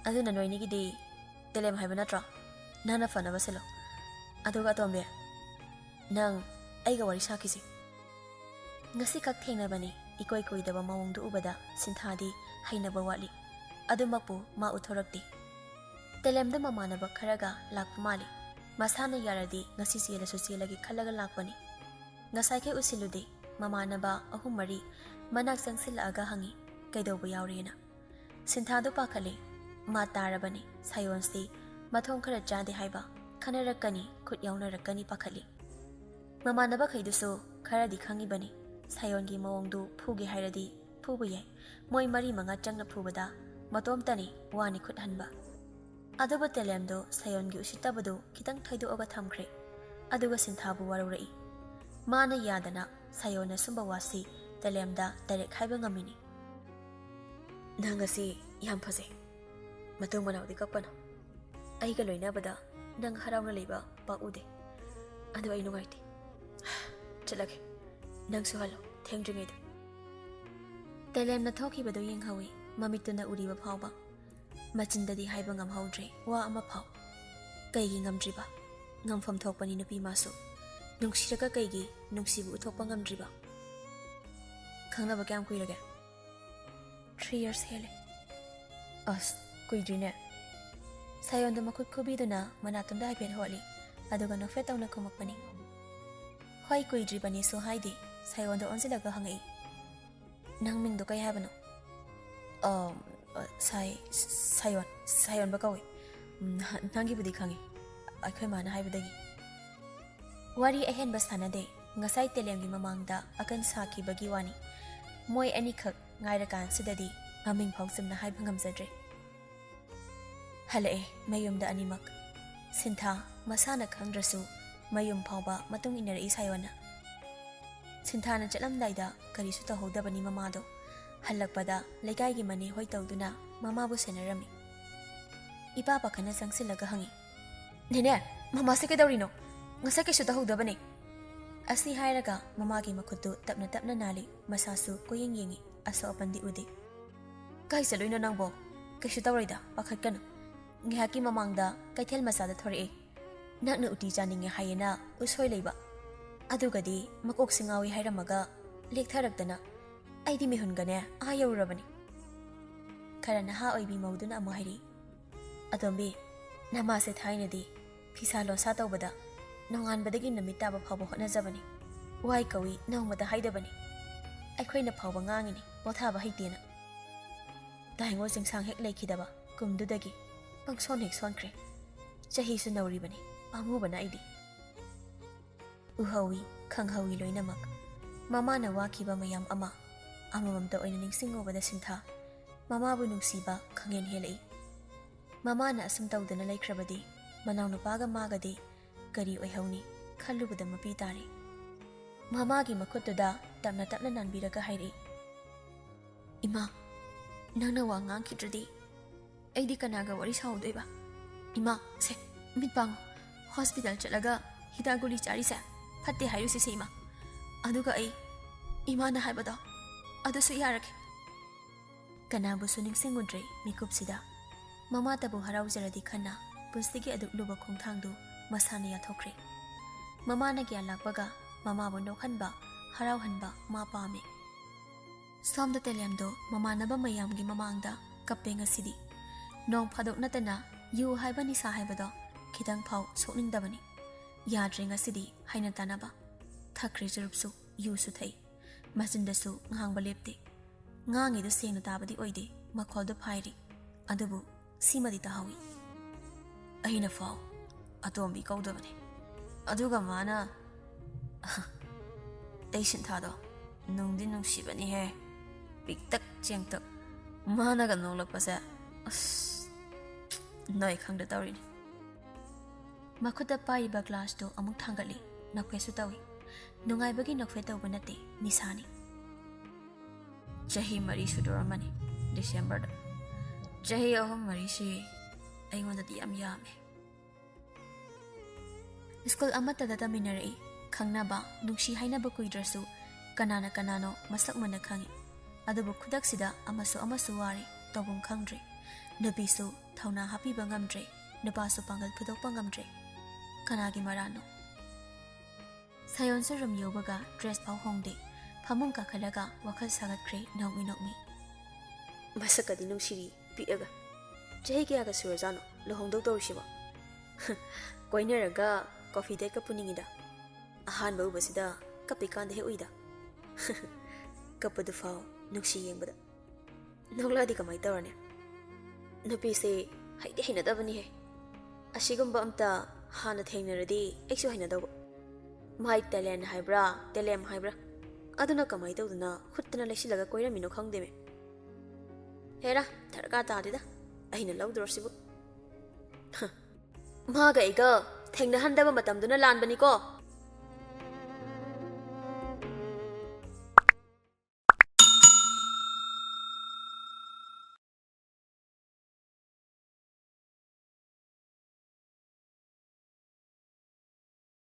ꯑꯗꯨꯅ ꯅꯣꯏꯅꯤꯒꯤꯗꯤ ꯇꯦꯂꯦꯝ ꯍꯥꯏꯕ ꯅꯠꯇ꯭ꯔꯣ? ꯅꯪꯅ ꯐꯅꯕ ꯁꯤꯜꯂꯣ꯫ ꯑꯗꯨꯒ ꯑꯇꯣꯝꯕꯤ, ꯅꯪ ꯑꯩꯒ ꯋꯥꯔꯤ ꯁꯥꯈꯤꯁꯤ"꯫ ꯉꯁꯤꯈꯛ ꯊꯦꯡꯅꯕꯅꯤ, ꯏꯀꯣꯏ ꯀꯣꯏꯗꯕ ꯃꯑꯣꯡꯗꯨ ꯎꯕꯗ ꯁꯤꯟꯊꯥꯗꯤ ꯍꯩꯅꯕ ꯋꯥꯠꯂꯤ꯫ ꯑꯗꯨꯃꯛꯄꯨ ꯃꯥ ꯎꯠꯊꯣꯔꯛꯇꯦ꯫ ꯇꯦꯂꯦꯝꯗ ꯃꯃꯥꯟꯅꯕ ꯈꯔꯒ ꯂꯥꯛꯄ ꯃꯥꯜꯂꯤ꯫ ꯃꯁꯥꯅ ꯌꯥꯔꯗꯤ ꯉꯁꯤ ꯆꯦꯜꯂꯁꯨ ꯆꯦꯜꯂꯒꯦ ꯈꯜꯂꯒ ꯂꯥꯛꯄꯅꯤ꯫ ꯉꯁꯥꯏꯈꯩ ꯎꯁꯤꯜꯂꯨꯗꯦ꯫ ꯃꯃꯥꯟꯅꯕ ꯑꯍꯨꯝ ꯃꯔꯤ ꯃꯅꯥꯛ ꯆꯪꯁꯤꯜꯂꯛꯑꯒ ꯍꯪꯉꯤ, "ꯀꯩꯗꯧꯕ ꯌꯥꯎꯔꯦꯅ?" ꯁꯤꯟꯊꯥꯗꯨ ꯄꯥꯈꯠꯂꯤ꯫ ꯃꯥ ꯇꯥꯔꯕꯅꯤ, ꯁꯥꯌꯣꯟꯁꯤ ꯃꯊꯣꯡ ꯈꯔ ꯆꯥꯗꯦ ꯍꯥꯏꯕ, ꯈꯟꯅꯔꯛꯀꯅꯤ, ꯈꯨꯠ ꯌꯥꯎꯅꯔꯛꯀꯅꯤ ꯄꯥꯈꯠꯂꯤ꯫ ꯃꯃꯥꯟꯅꯕꯈꯩꯗꯨꯁꯨ ꯈꯔꯗꯤ ꯈꯪꯉꯤꯕꯅꯤ, ꯁꯥꯌꯣꯟꯒꯤ ꯃꯑꯣꯡꯗꯨ ꯐꯨꯒꯦ ꯍꯥꯏꯔꯗꯤ ꯐꯨꯕ ꯌꯥꯏ꯫ ꯃꯣꯏ ꯃꯔꯤ ꯃꯉꯥ ꯆꯪꯅ ꯐꯨꯕꯗ ꯃꯇꯣꯝꯇꯅꯤ ꯋꯥꯅꯤ ꯈꯨꯠ ꯍꯟꯕ꯫ ꯑꯗꯨꯕꯨ ꯇꯦꯂꯦꯝꯗꯣ ꯁꯥꯌꯣꯟꯒꯤ ꯎꯁꯤꯠꯇꯕꯗꯨ ꯈꯤꯇꯪ ꯊꯩꯗꯣꯛꯑꯒ ꯊꯝꯈ꯭ꯔꯦ꯫ ꯑꯗꯨꯒ ꯁꯤꯟꯊꯥꯕꯨ ꯋꯥꯔꯧꯔꯛꯏ꯫ ꯃꯥꯅ ꯌꯥꯗꯅ ꯁꯥꯌꯣꯟꯅ ꯁꯨꯝꯕ ꯋꯥꯁꯤ ꯇꯦꯂꯦꯝꯗ ꯗꯥꯏꯔꯦꯛ ꯍꯥꯏꯕ ꯉꯝꯃꯤꯅꯤ꯫ "ꯅꯪ ꯑꯁꯤ ꯌꯥꯝ ꯐꯖꯩ꯫ ꯃꯇꯨꯡ ꯃꯅꯥꯎꯗꯤ ꯀꯛꯄꯅꯣ꯫ ꯑꯩꯒ ꯂꯣꯏꯅꯕꯗ ꯅꯪ ꯍꯔꯥꯎꯅ ꯂꯩꯕ ꯄꯥꯛ ꯎꯗꯦ꯫ ꯑꯗꯨ ꯑꯩ ꯅꯨꯡꯉꯥꯏꯇꯦ꯫ ꯆꯠꯂꯒꯦ꯫ ꯅꯪꯁꯨ ꯍꯜꯂꯣ, ꯊꯦꯡꯗ꯭ꯔꯤꯉꯩꯗ"꯫ ꯇꯦꯂꯦꯝꯅ ꯊꯣꯛꯈꯤꯕꯗꯨ ꯌꯦꯡꯍꯧꯏ, ꯃꯃꯤꯠꯇꯨꯅ ꯎꯔꯤꯕ ꯐꯥꯎꯕ꯫ ꯃꯆꯤꯟꯗꯗꯤ ꯍꯥꯏꯕ ꯉꯝꯍꯧꯗ꯭ꯔꯦ ꯋꯥ ꯑꯃ ꯐꯥꯎ꯫ ꯀꯩꯒꯤ ꯉꯝꯗ꯭ꯔꯤꯕ? ꯉꯝꯐꯝ ꯊꯣꯛꯄꯅꯤ ꯅꯨꯄꯤ ꯃꯥꯁꯨ꯫ ꯅꯨꯡꯁꯤꯔꯒ ꯀꯩꯒꯤ ꯅꯨꯡꯁꯤꯕ ꯎꯠꯊꯣꯛꯄ ꯉꯝꯗ꯭ꯔꯤꯕ? "ꯈꯪꯅꯕ ꯀꯌꯥꯝ ꯀꯨꯏꯔꯒꯦ?" "Three years ꯍꯦꯜꯂꯦ"꯫ "ꯑꯁ, ꯀꯨꯏꯗ꯭ꯔꯤꯅꯦ"꯫ ꯁꯥꯌꯣꯟꯗꯣ ꯃꯈꯨꯠ ꯈꯨꯕꯤꯗꯨꯅ ꯃꯅꯥꯇꯣꯟꯗ ꯍꯥꯏꯐꯦꯠ ꯍꯣꯠꯂꯤ, ꯑꯗꯨꯒ ꯅꯣꯛꯐꯦꯠ ꯇꯧꯅ ꯈꯨꯝꯃꯛꯄꯅꯤ꯫ "ꯍꯣꯏ, ꯀꯨꯏꯗ꯭ꯔꯤꯕꯅꯤꯁꯨ ꯍꯥꯏꯗꯦ, ꯁꯥꯌꯣꯟꯗ ꯑꯣꯟꯁꯤꯜꯂꯒ ꯍꯪꯉꯛꯏ꯫ "ꯅꯪ ꯃꯤꯡꯗꯣ ꯀꯩ ꯍꯥꯏꯕꯅꯣ?" "ꯑ, ꯑ, ꯁꯥꯏ-, ꯁꯥꯌꯣꯟ, ꯁꯥꯌꯣꯟꯕ ꯀꯧꯏ꯫ ꯎꯝ, ꯅ-, ꯅꯪꯒꯤꯕꯨꯗꯤ ꯈꯪꯉꯤ꯫ ꯑꯩꯈꯣꯏ ꯃꯥꯅ ꯍꯥꯏꯕꯗꯒꯤ꯫" ꯋꯥꯔꯤ ꯑꯍꯦꯟꯕ ꯁꯥꯟꯅꯗꯦ꯫ ꯉꯁꯥꯏ ꯇꯦꯂꯦꯝꯒꯤ ꯃꯃꯥꯡꯗ ꯑꯀꯟ ꯁꯥꯈꯤꯕꯒꯤ ꯋꯥꯅꯤ꯫ ꯃꯣꯏ ꯑꯅꯤꯈꯛ ꯉꯥꯏꯔꯀꯥꯟꯁꯤꯗꯗꯤ ꯃꯃꯤꯡ ꯐꯥꯎ ꯆꯨꯝꯅ ꯍꯥꯏꯕ ꯉꯝꯖꯗ꯭ꯔꯦ꯫ ꯍꯜꯂꯛꯑꯦ ꯃꯌꯨꯝꯗ ꯑꯅꯤꯃꯛ꯫ ꯁꯤꯟꯊꯥ ꯃꯁꯥꯅ ꯈꯪꯗ꯭ꯔꯁꯨ ꯃꯌꯨꯝ ꯐꯥꯎꯕ ꯃꯇꯨꯡ ꯏꯟꯅꯔꯛꯏ ꯁꯥꯌꯣꯟꯅ꯫ ꯁꯤꯟꯊꯥꯅ ꯆꯠꯂꯝꯗꯥꯏꯗ ꯀꯔꯤꯁꯨ ꯇꯧꯍꯧꯗꯕꯅꯤ ꯃꯃꯥꯗꯣ꯫ ꯍꯜꯂꯛꯄꯗ ꯂꯩꯀꯥꯏꯒꯤ ꯃꯅꯦ ꯍꯣꯏ ꯇꯧꯗꯨꯅ ꯃꯃꯥꯕꯨ ꯁꯦꯟꯅꯔꯝꯃꯤ꯫ ꯏꯄꯥ ꯄꯥꯈꯠꯅ ꯆꯪꯁꯤꯜꯂꯒ ꯍꯪꯉꯤ, "ꯅꯦꯅꯦ, ꯃꯃꯥꯁꯦ ꯀꯩꯗꯧꯔꯤꯅꯣ? ꯉꯁꯥꯏ ꯀꯩꯁꯨ ꯇꯧꯍꯧꯗꯕꯅꯦ꯫" ꯑꯁꯤ ꯍꯥꯏꯔꯒ ꯃꯃꯥꯒꯤ ꯃꯈꯨꯠꯇꯨ ꯇꯞꯅ ꯇꯞꯅ ꯅꯥꯜꯂꯤ, ꯃꯁꯥꯁꯨ ꯀꯣꯏꯌꯦꯡ ꯌꯦꯡꯉꯤ, ꯑꯁꯣꯛ ꯑꯄꯟꯗꯤ ꯎꯗꯦ꯫ "ꯀꯥꯏ ꯆꯠꯂꯨꯏꯅꯣ ꯅꯪꯕꯣ? ꯀꯩꯁꯨ ꯇꯧꯔꯣꯏꯗ, ꯄꯥꯈꯠꯀꯅꯨ꯫ ꯉꯥꯏꯍꯥꯛꯀꯤ ꯃꯃꯥꯡꯗ ꯀꯩꯊꯦꯜ ꯃꯆꯥꯗ ꯊꯣꯔꯛꯑꯦ꯫ ꯅꯪꯅ ꯎꯇꯤ ꯆꯥꯅꯤꯡꯉꯦ ꯍꯥꯏꯌꯦꯅ ꯎꯁꯣꯏ ꯂꯩꯕ꯫ ꯑꯗꯨꯒꯗꯤ ꯃꯀꯣꯛꯁꯤ ꯉꯥꯎꯏ ꯍꯥꯏꯔꯝꯃꯒ ꯂꯦꯛꯊꯔꯛꯇꯅ ꯑꯩꯗꯤ ꯃꯤꯍꯨꯟꯒꯅꯦ ꯑꯥ ꯌꯧꯔꯨꯔꯕꯅꯤ꯫" ꯈꯔ ꯅꯍꯥ ꯑꯣꯏꯕꯤ ꯃꯧꯗꯨꯅ ꯑꯃꯨꯛ ꯍꯥꯏꯔꯤ, "ꯑꯇꯣꯝꯕꯤ, ꯅꯃꯥꯁꯦ ꯊꯥꯏꯅꯗꯤ ꯐꯤꯁꯥ ꯂꯣꯟꯁꯥ ꯇꯧꯕꯗ ꯅꯣꯡꯉꯥꯟꯕꯗꯒꯤ ꯅꯨꯃꯤꯠ ꯇꯥꯕ ꯐꯥꯎꯕ ꯍꯣꯠꯅꯖꯕꯅꯤ꯫ ꯋꯥꯏ ꯀꯧꯏ ꯅꯣꯡꯃꯇ ꯍꯥꯏꯗꯕꯅꯤ꯫ ꯑꯩꯈꯣꯏꯅ ꯐꯥꯎꯕ ꯉꯥꯡꯉꯤꯅꯤ ꯄꯣꯊꯥꯕ ꯍꯩꯇꯦꯅ꯫ ꯇꯥꯏꯉꯣ ꯆꯤꯡꯁꯥꯡ ꯍꯦꯛ ꯂꯩꯈꯤꯗꯕ ꯀꯨꯝꯗꯨꯗꯒꯤ ꯄꯪꯁꯣꯟ ꯍꯦꯛ ꯁꯣꯟꯈ꯭ꯔꯦ꯫ ꯆꯍꯤꯁꯨ ꯅꯧꯔꯤꯕꯅꯤ, ꯄꯥꯝꯃꯨꯕꯅ ꯑꯩꯗꯤ꯫" ꯎꯍꯧꯏ, ꯈꯪꯍꯧꯏ ꯂꯣꯏꯅꯃꯛ꯫ ꯃꯃꯥꯅ ꯋꯥꯈꯤꯕ ꯃꯌꯥꯝ ꯑꯃ ꯑꯃꯃꯝꯇ ꯑꯣꯏꯅ ꯅꯤꯡꯁꯤꯡꯉꯨꯕꯗ ꯁꯤꯟꯊꯥ ꯃꯃꯥꯕꯨ ꯅꯨꯡꯁꯤꯕ ꯈꯪꯍꯦꯟ ꯍꯦꯜꯂꯛꯏ꯫ ꯃꯃꯥꯅ ꯑꯁꯨꯝ ꯇꯧꯗꯅ ꯂꯩꯈ꯭ꯔꯕꯗꯤ ꯃꯅꯥꯎꯅꯨꯄꯥꯒ ꯃꯥꯒꯗꯤ ꯀꯔꯤ ꯑꯣꯏꯍꯧꯅꯤ ꯈꯜꯂꯨꯕꯗ ꯃꯄꯤ ꯇꯥꯔꯦ꯫ ꯃꯃꯥꯒꯤ ꯃꯈꯨꯠꯇꯨꯗ ꯇꯞꯅ ꯇꯞꯅ ꯅꯥꯟꯕꯤꯔꯒ ꯍꯥꯏꯔꯛꯏ, "ꯏꯃꯥ, ꯅꯪꯅ ꯋꯥ ꯉꯥꯡꯈꯤꯗ꯭ꯔꯗꯤ ꯑꯩꯗꯤ ꯀꯅꯥꯒ ꯋꯥꯔꯤ ꯁꯥꯍꯧꯗꯣꯏꯕ? ꯏꯃꯥ, ꯁꯦ, ꯃꯤꯠ ꯄꯥꯡꯉꯨ꯫ ꯍꯣꯁꯄꯤꯇꯥꯜ ꯆꯠꯂꯒ ꯍꯤꯗꯥꯛ ꯒꯨꯂꯤ ꯆꯥꯔꯤꯁꯦ ꯐꯠꯇꯦ ꯍꯥꯏꯔꯨꯁꯤꯁꯦ, ꯏꯃꯥ꯫ ꯑꯗꯨꯒ ꯑꯩ ꯏꯃꯥꯅ ꯍꯥꯏꯕꯗꯣ ꯑꯗꯨꯁꯨ ꯌꯥꯔꯒꯦ꯫" ꯀꯅꯥꯕꯨꯁꯨ ꯅꯤꯡꯁꯤꯡꯉꯨꯗ꯭ꯔꯦ ꯃꯤꯀꯨꯞꯁꯤꯗ꯫ ꯃꯃꯥꯇꯕꯨ ꯍꯔꯥꯎꯖꯔꯗꯤ ꯈꯟꯅ ꯄꯨꯟꯁꯤꯒꯤ ꯑꯗꯨꯛ ꯂꯨꯕ ꯈꯣꯡꯊꯥꯡꯗꯨ ꯃꯁꯥꯅ ꯌꯥꯊꯣꯛꯈ꯭ꯔꯦ꯫ ꯃꯃꯥꯅ ꯒ꯭ꯌꯥꯟ ꯂꯥꯛꯄꯒ ꯃꯃꯥꯕꯨ ꯅꯣꯛꯍꯟꯕ, ꯍꯔꯥꯎꯍꯟꯕ ꯃꯥ ꯄꯥꯝꯃꯦ꯫ ꯁꯣꯝꯗ ꯇꯦꯂꯦꯝꯗꯣ ꯃꯃꯥꯟꯅꯕ ꯃꯌꯥꯝꯒꯤ ꯃꯃꯥꯡꯗ ꯀꯞꯄꯦ ꯉꯁꯤꯗꯤ꯫ ꯅꯣꯡ ꯐꯥꯗꯣꯛ ꯅꯠꯇꯅ ꯌꯨ ꯍꯥꯏꯕ ꯅꯤꯁꯥ ꯍꯥꯏꯕꯗꯣ ꯈꯤꯇꯪ ꯐꯥꯎ ꯁꯣꯛꯅꯤꯡꯗꯕꯅꯤ꯫ ꯌꯥꯗ꯭ꯔꯦ ꯉꯁꯤꯗꯤ ꯍꯥꯏꯅ ꯇꯥꯅꯕ꯫ ꯊꯛꯈ꯭ꯔꯦ ꯆꯨꯔꯨꯞꯁꯨ꯫ ꯌꯨꯁꯨ ꯊꯛꯏ꯫ ꯃꯆꯤꯟꯗꯁꯨ ꯉꯥꯡꯕ ꯂꯦꯞꯇꯦ꯫ ꯉꯥꯡꯉꯤꯗꯨ ꯁꯦꯡꯅ ꯇꯥꯕꯗꯤ ꯑꯣꯏꯗꯦ, ꯃꯈꯣꯜꯗꯨ ꯐꯥꯏꯔꯤ꯫ ꯑꯗꯨꯕꯨ ꯁꯤꯃꯗꯤ ꯇꯥꯍꯧꯏ꯫ ꯑꯩꯅ ꯐꯥꯎ ꯑꯇꯣꯝꯕꯤ ꯀꯧꯗꯕꯅꯤ꯫ ꯑꯗꯨꯒ ꯃꯥꯅ, ꯑꯩ ꯁꯤꯟꯊꯥꯗꯣ ꯅꯨꯡꯗꯤ ꯅꯨꯡꯁꯤꯕꯅꯤꯍꯦ, ꯄꯤꯛꯇꯛ ꯆꯦꯡꯇꯛ꯫ ꯃꯥꯅꯒ ꯅꯣꯛꯂꯛꯄꯁꯦ, ꯑꯁ, ꯅꯣꯏ ꯈꯪꯗ ꯇꯧꯔꯤꯅꯤ꯫ ꯃꯈꯨꯠꯇ ꯄꯥꯏꯔꯤꯕ ꯒ꯭ꯂꯥꯁꯇꯨ ꯑꯃꯨꯛ ꯊꯥꯡꯒꯠꯂꯤ꯫ ꯅꯣꯛꯐꯦꯠꯁꯨ ꯇꯧꯏ꯫ ꯅꯨꯡꯉꯥꯏꯕꯒꯤ ꯅꯣꯛꯐꯦꯠ ꯇꯧꯕ ꯅꯠꯇꯦ, ꯅꯤꯁꯥꯅꯤ꯫ ꯆꯍꯤ ꯃꯔꯤ ꯁꯨꯗꯣꯔꯝꯃꯅꯤ ꯗꯤꯁꯦꯝꯕꯔꯗ꯫ ꯆꯍꯤ ꯑꯍꯨꯝ ꯃꯔꯤꯁꯤ ꯑꯩꯉꯣꯟꯗꯗꯤ ꯌꯥꯝ ꯌꯥꯝꯃꯦ꯫ ꯁ꯭ꯀꯨꯜ ꯑꯃꯠꯇꯗ ꯇꯝꯃꯤꯟꯅꯔꯛꯏ꯫ ꯈꯪꯅꯕ, ꯅꯨꯡꯁꯤ ꯍꯥꯏꯅꯕ ꯀꯨꯏꯗ꯭ꯔꯁꯨ ꯀꯅꯥꯅ ꯀꯅꯥꯅꯣ ꯃꯁꯛ ꯃꯨꯟꯅ ꯈꯪꯏ꯫ ꯑꯗꯨꯕꯨ ꯈꯨꯗꯛꯁꯤꯗ ꯑꯃꯁꯨ ꯑꯃꯁꯨ ꯋꯥꯔꯦ, ꯇꯧꯐꯝ ꯈꯪꯗ꯭ꯔꯦ꯫ ꯅꯨꯄꯤꯁꯨ ꯊꯧꯅꯥ ꯍꯥꯞꯄꯤꯕ ꯉꯝꯗ꯭ꯔꯦ, ꯅꯨꯄꯥꯁꯨ ꯄꯥꯡꯒꯜ ꯐꯨꯗꯣꯛꯄ ꯉꯝꯗ꯭ꯔꯦ꯫ ꯀꯅꯥꯒꯤ ꯃꯔꯥꯜꯅꯣ? ꯁꯥꯌꯣꯟꯁꯨ ꯔꯨꯝ ꯌꯧꯕꯒ ꯗ꯭ꯔꯦꯁ ꯐꯥꯎ ꯍꯣꯡꯗꯦ꯫ ꯐꯃꯨꯡ ꯀꯥꯈꯠꯂꯒ ꯋꯥꯈꯜ ꯁꯥꯒꯠꯈ꯭ꯔꯦ, ꯅꯣꯛꯃꯤ ꯅꯣꯛꯃꯤ꯫ ꯃꯁꯛꯀꯗꯤ ꯅꯨꯡꯁꯤꯔꯤ, ꯄꯤꯛꯑꯒ꯫ ꯆꯍꯤ ꯀꯌꯥꯒ ꯁꯨꯔꯖꯥꯠꯅꯣ ꯂꯨꯍꯣꯡꯗꯧ ꯇꯧꯔꯤꯁꯤꯕꯣ? ꯀꯣꯏꯅꯔꯒ ꯀꯣꯐꯤ ꯗꯦꯠꯀ ꯄꯨꯅꯤꯡꯉꯤꯗ꯫ ꯑꯍꯥꯟꯕ ꯎꯕꯁꯤꯗ ꯀꯞꯄꯤꯀꯥꯟꯗ ꯍꯦꯛ ꯎꯏꯗ꯫ ꯀꯞꯄꯗꯨ ꯐꯥꯎ ꯅꯨꯡꯁꯤ ꯌꯦꯡꯕꯗ꯫ ꯅꯣꯛꯂꯛꯑꯗꯤ ꯀꯃꯥꯏ ꯇꯧꯔꯅꯤ? ꯅꯨꯄꯤꯁꯦ ꯍꯩꯗꯤ ꯍꯩꯅꯗꯕꯅꯤꯍꯦ꯫ ꯑꯁꯤꯒꯨꯝꯕ ꯑꯝꯇ ꯍꯥꯟꯅ ꯊꯦꯡꯅꯔꯗꯤ ꯑꯩꯁꯨ ꯍꯩꯅꯗꯧꯕ꯫ ꯃꯥꯏ ꯇꯦꯂꯦꯟ ꯍꯥꯏꯕ꯭ꯔꯥ, ꯇꯦꯂꯦꯝ ꯍꯥꯏꯕ꯭ꯔꯥ, ꯑꯗꯨꯅ ꯀꯃꯥꯏ ꯇꯧꯗꯅ ꯈꯨꯠꯇꯅ ꯂꯩꯁꯤꯜꯂꯒ ꯀꯣꯏꯔꯝꯃꯤꯅꯣ ꯈꯪꯗꯦꯃꯦ꯫ ꯍꯦꯔꯥ, ꯗꯔꯀꯥꯔ ꯇꯥꯗꯦꯗ ꯑꯩꯅ ꯂꯧꯗꯣꯔꯁꯤꯕꯨ꯫ ꯍ, ꯃꯥꯒ ꯑꯩꯒ ꯊꯦꯡꯅꯍꯟꯗꯕ ꯃꯇꯝꯗꯨꯅ ꯂꯥꯟꯕꯅꯤꯀꯣ꯫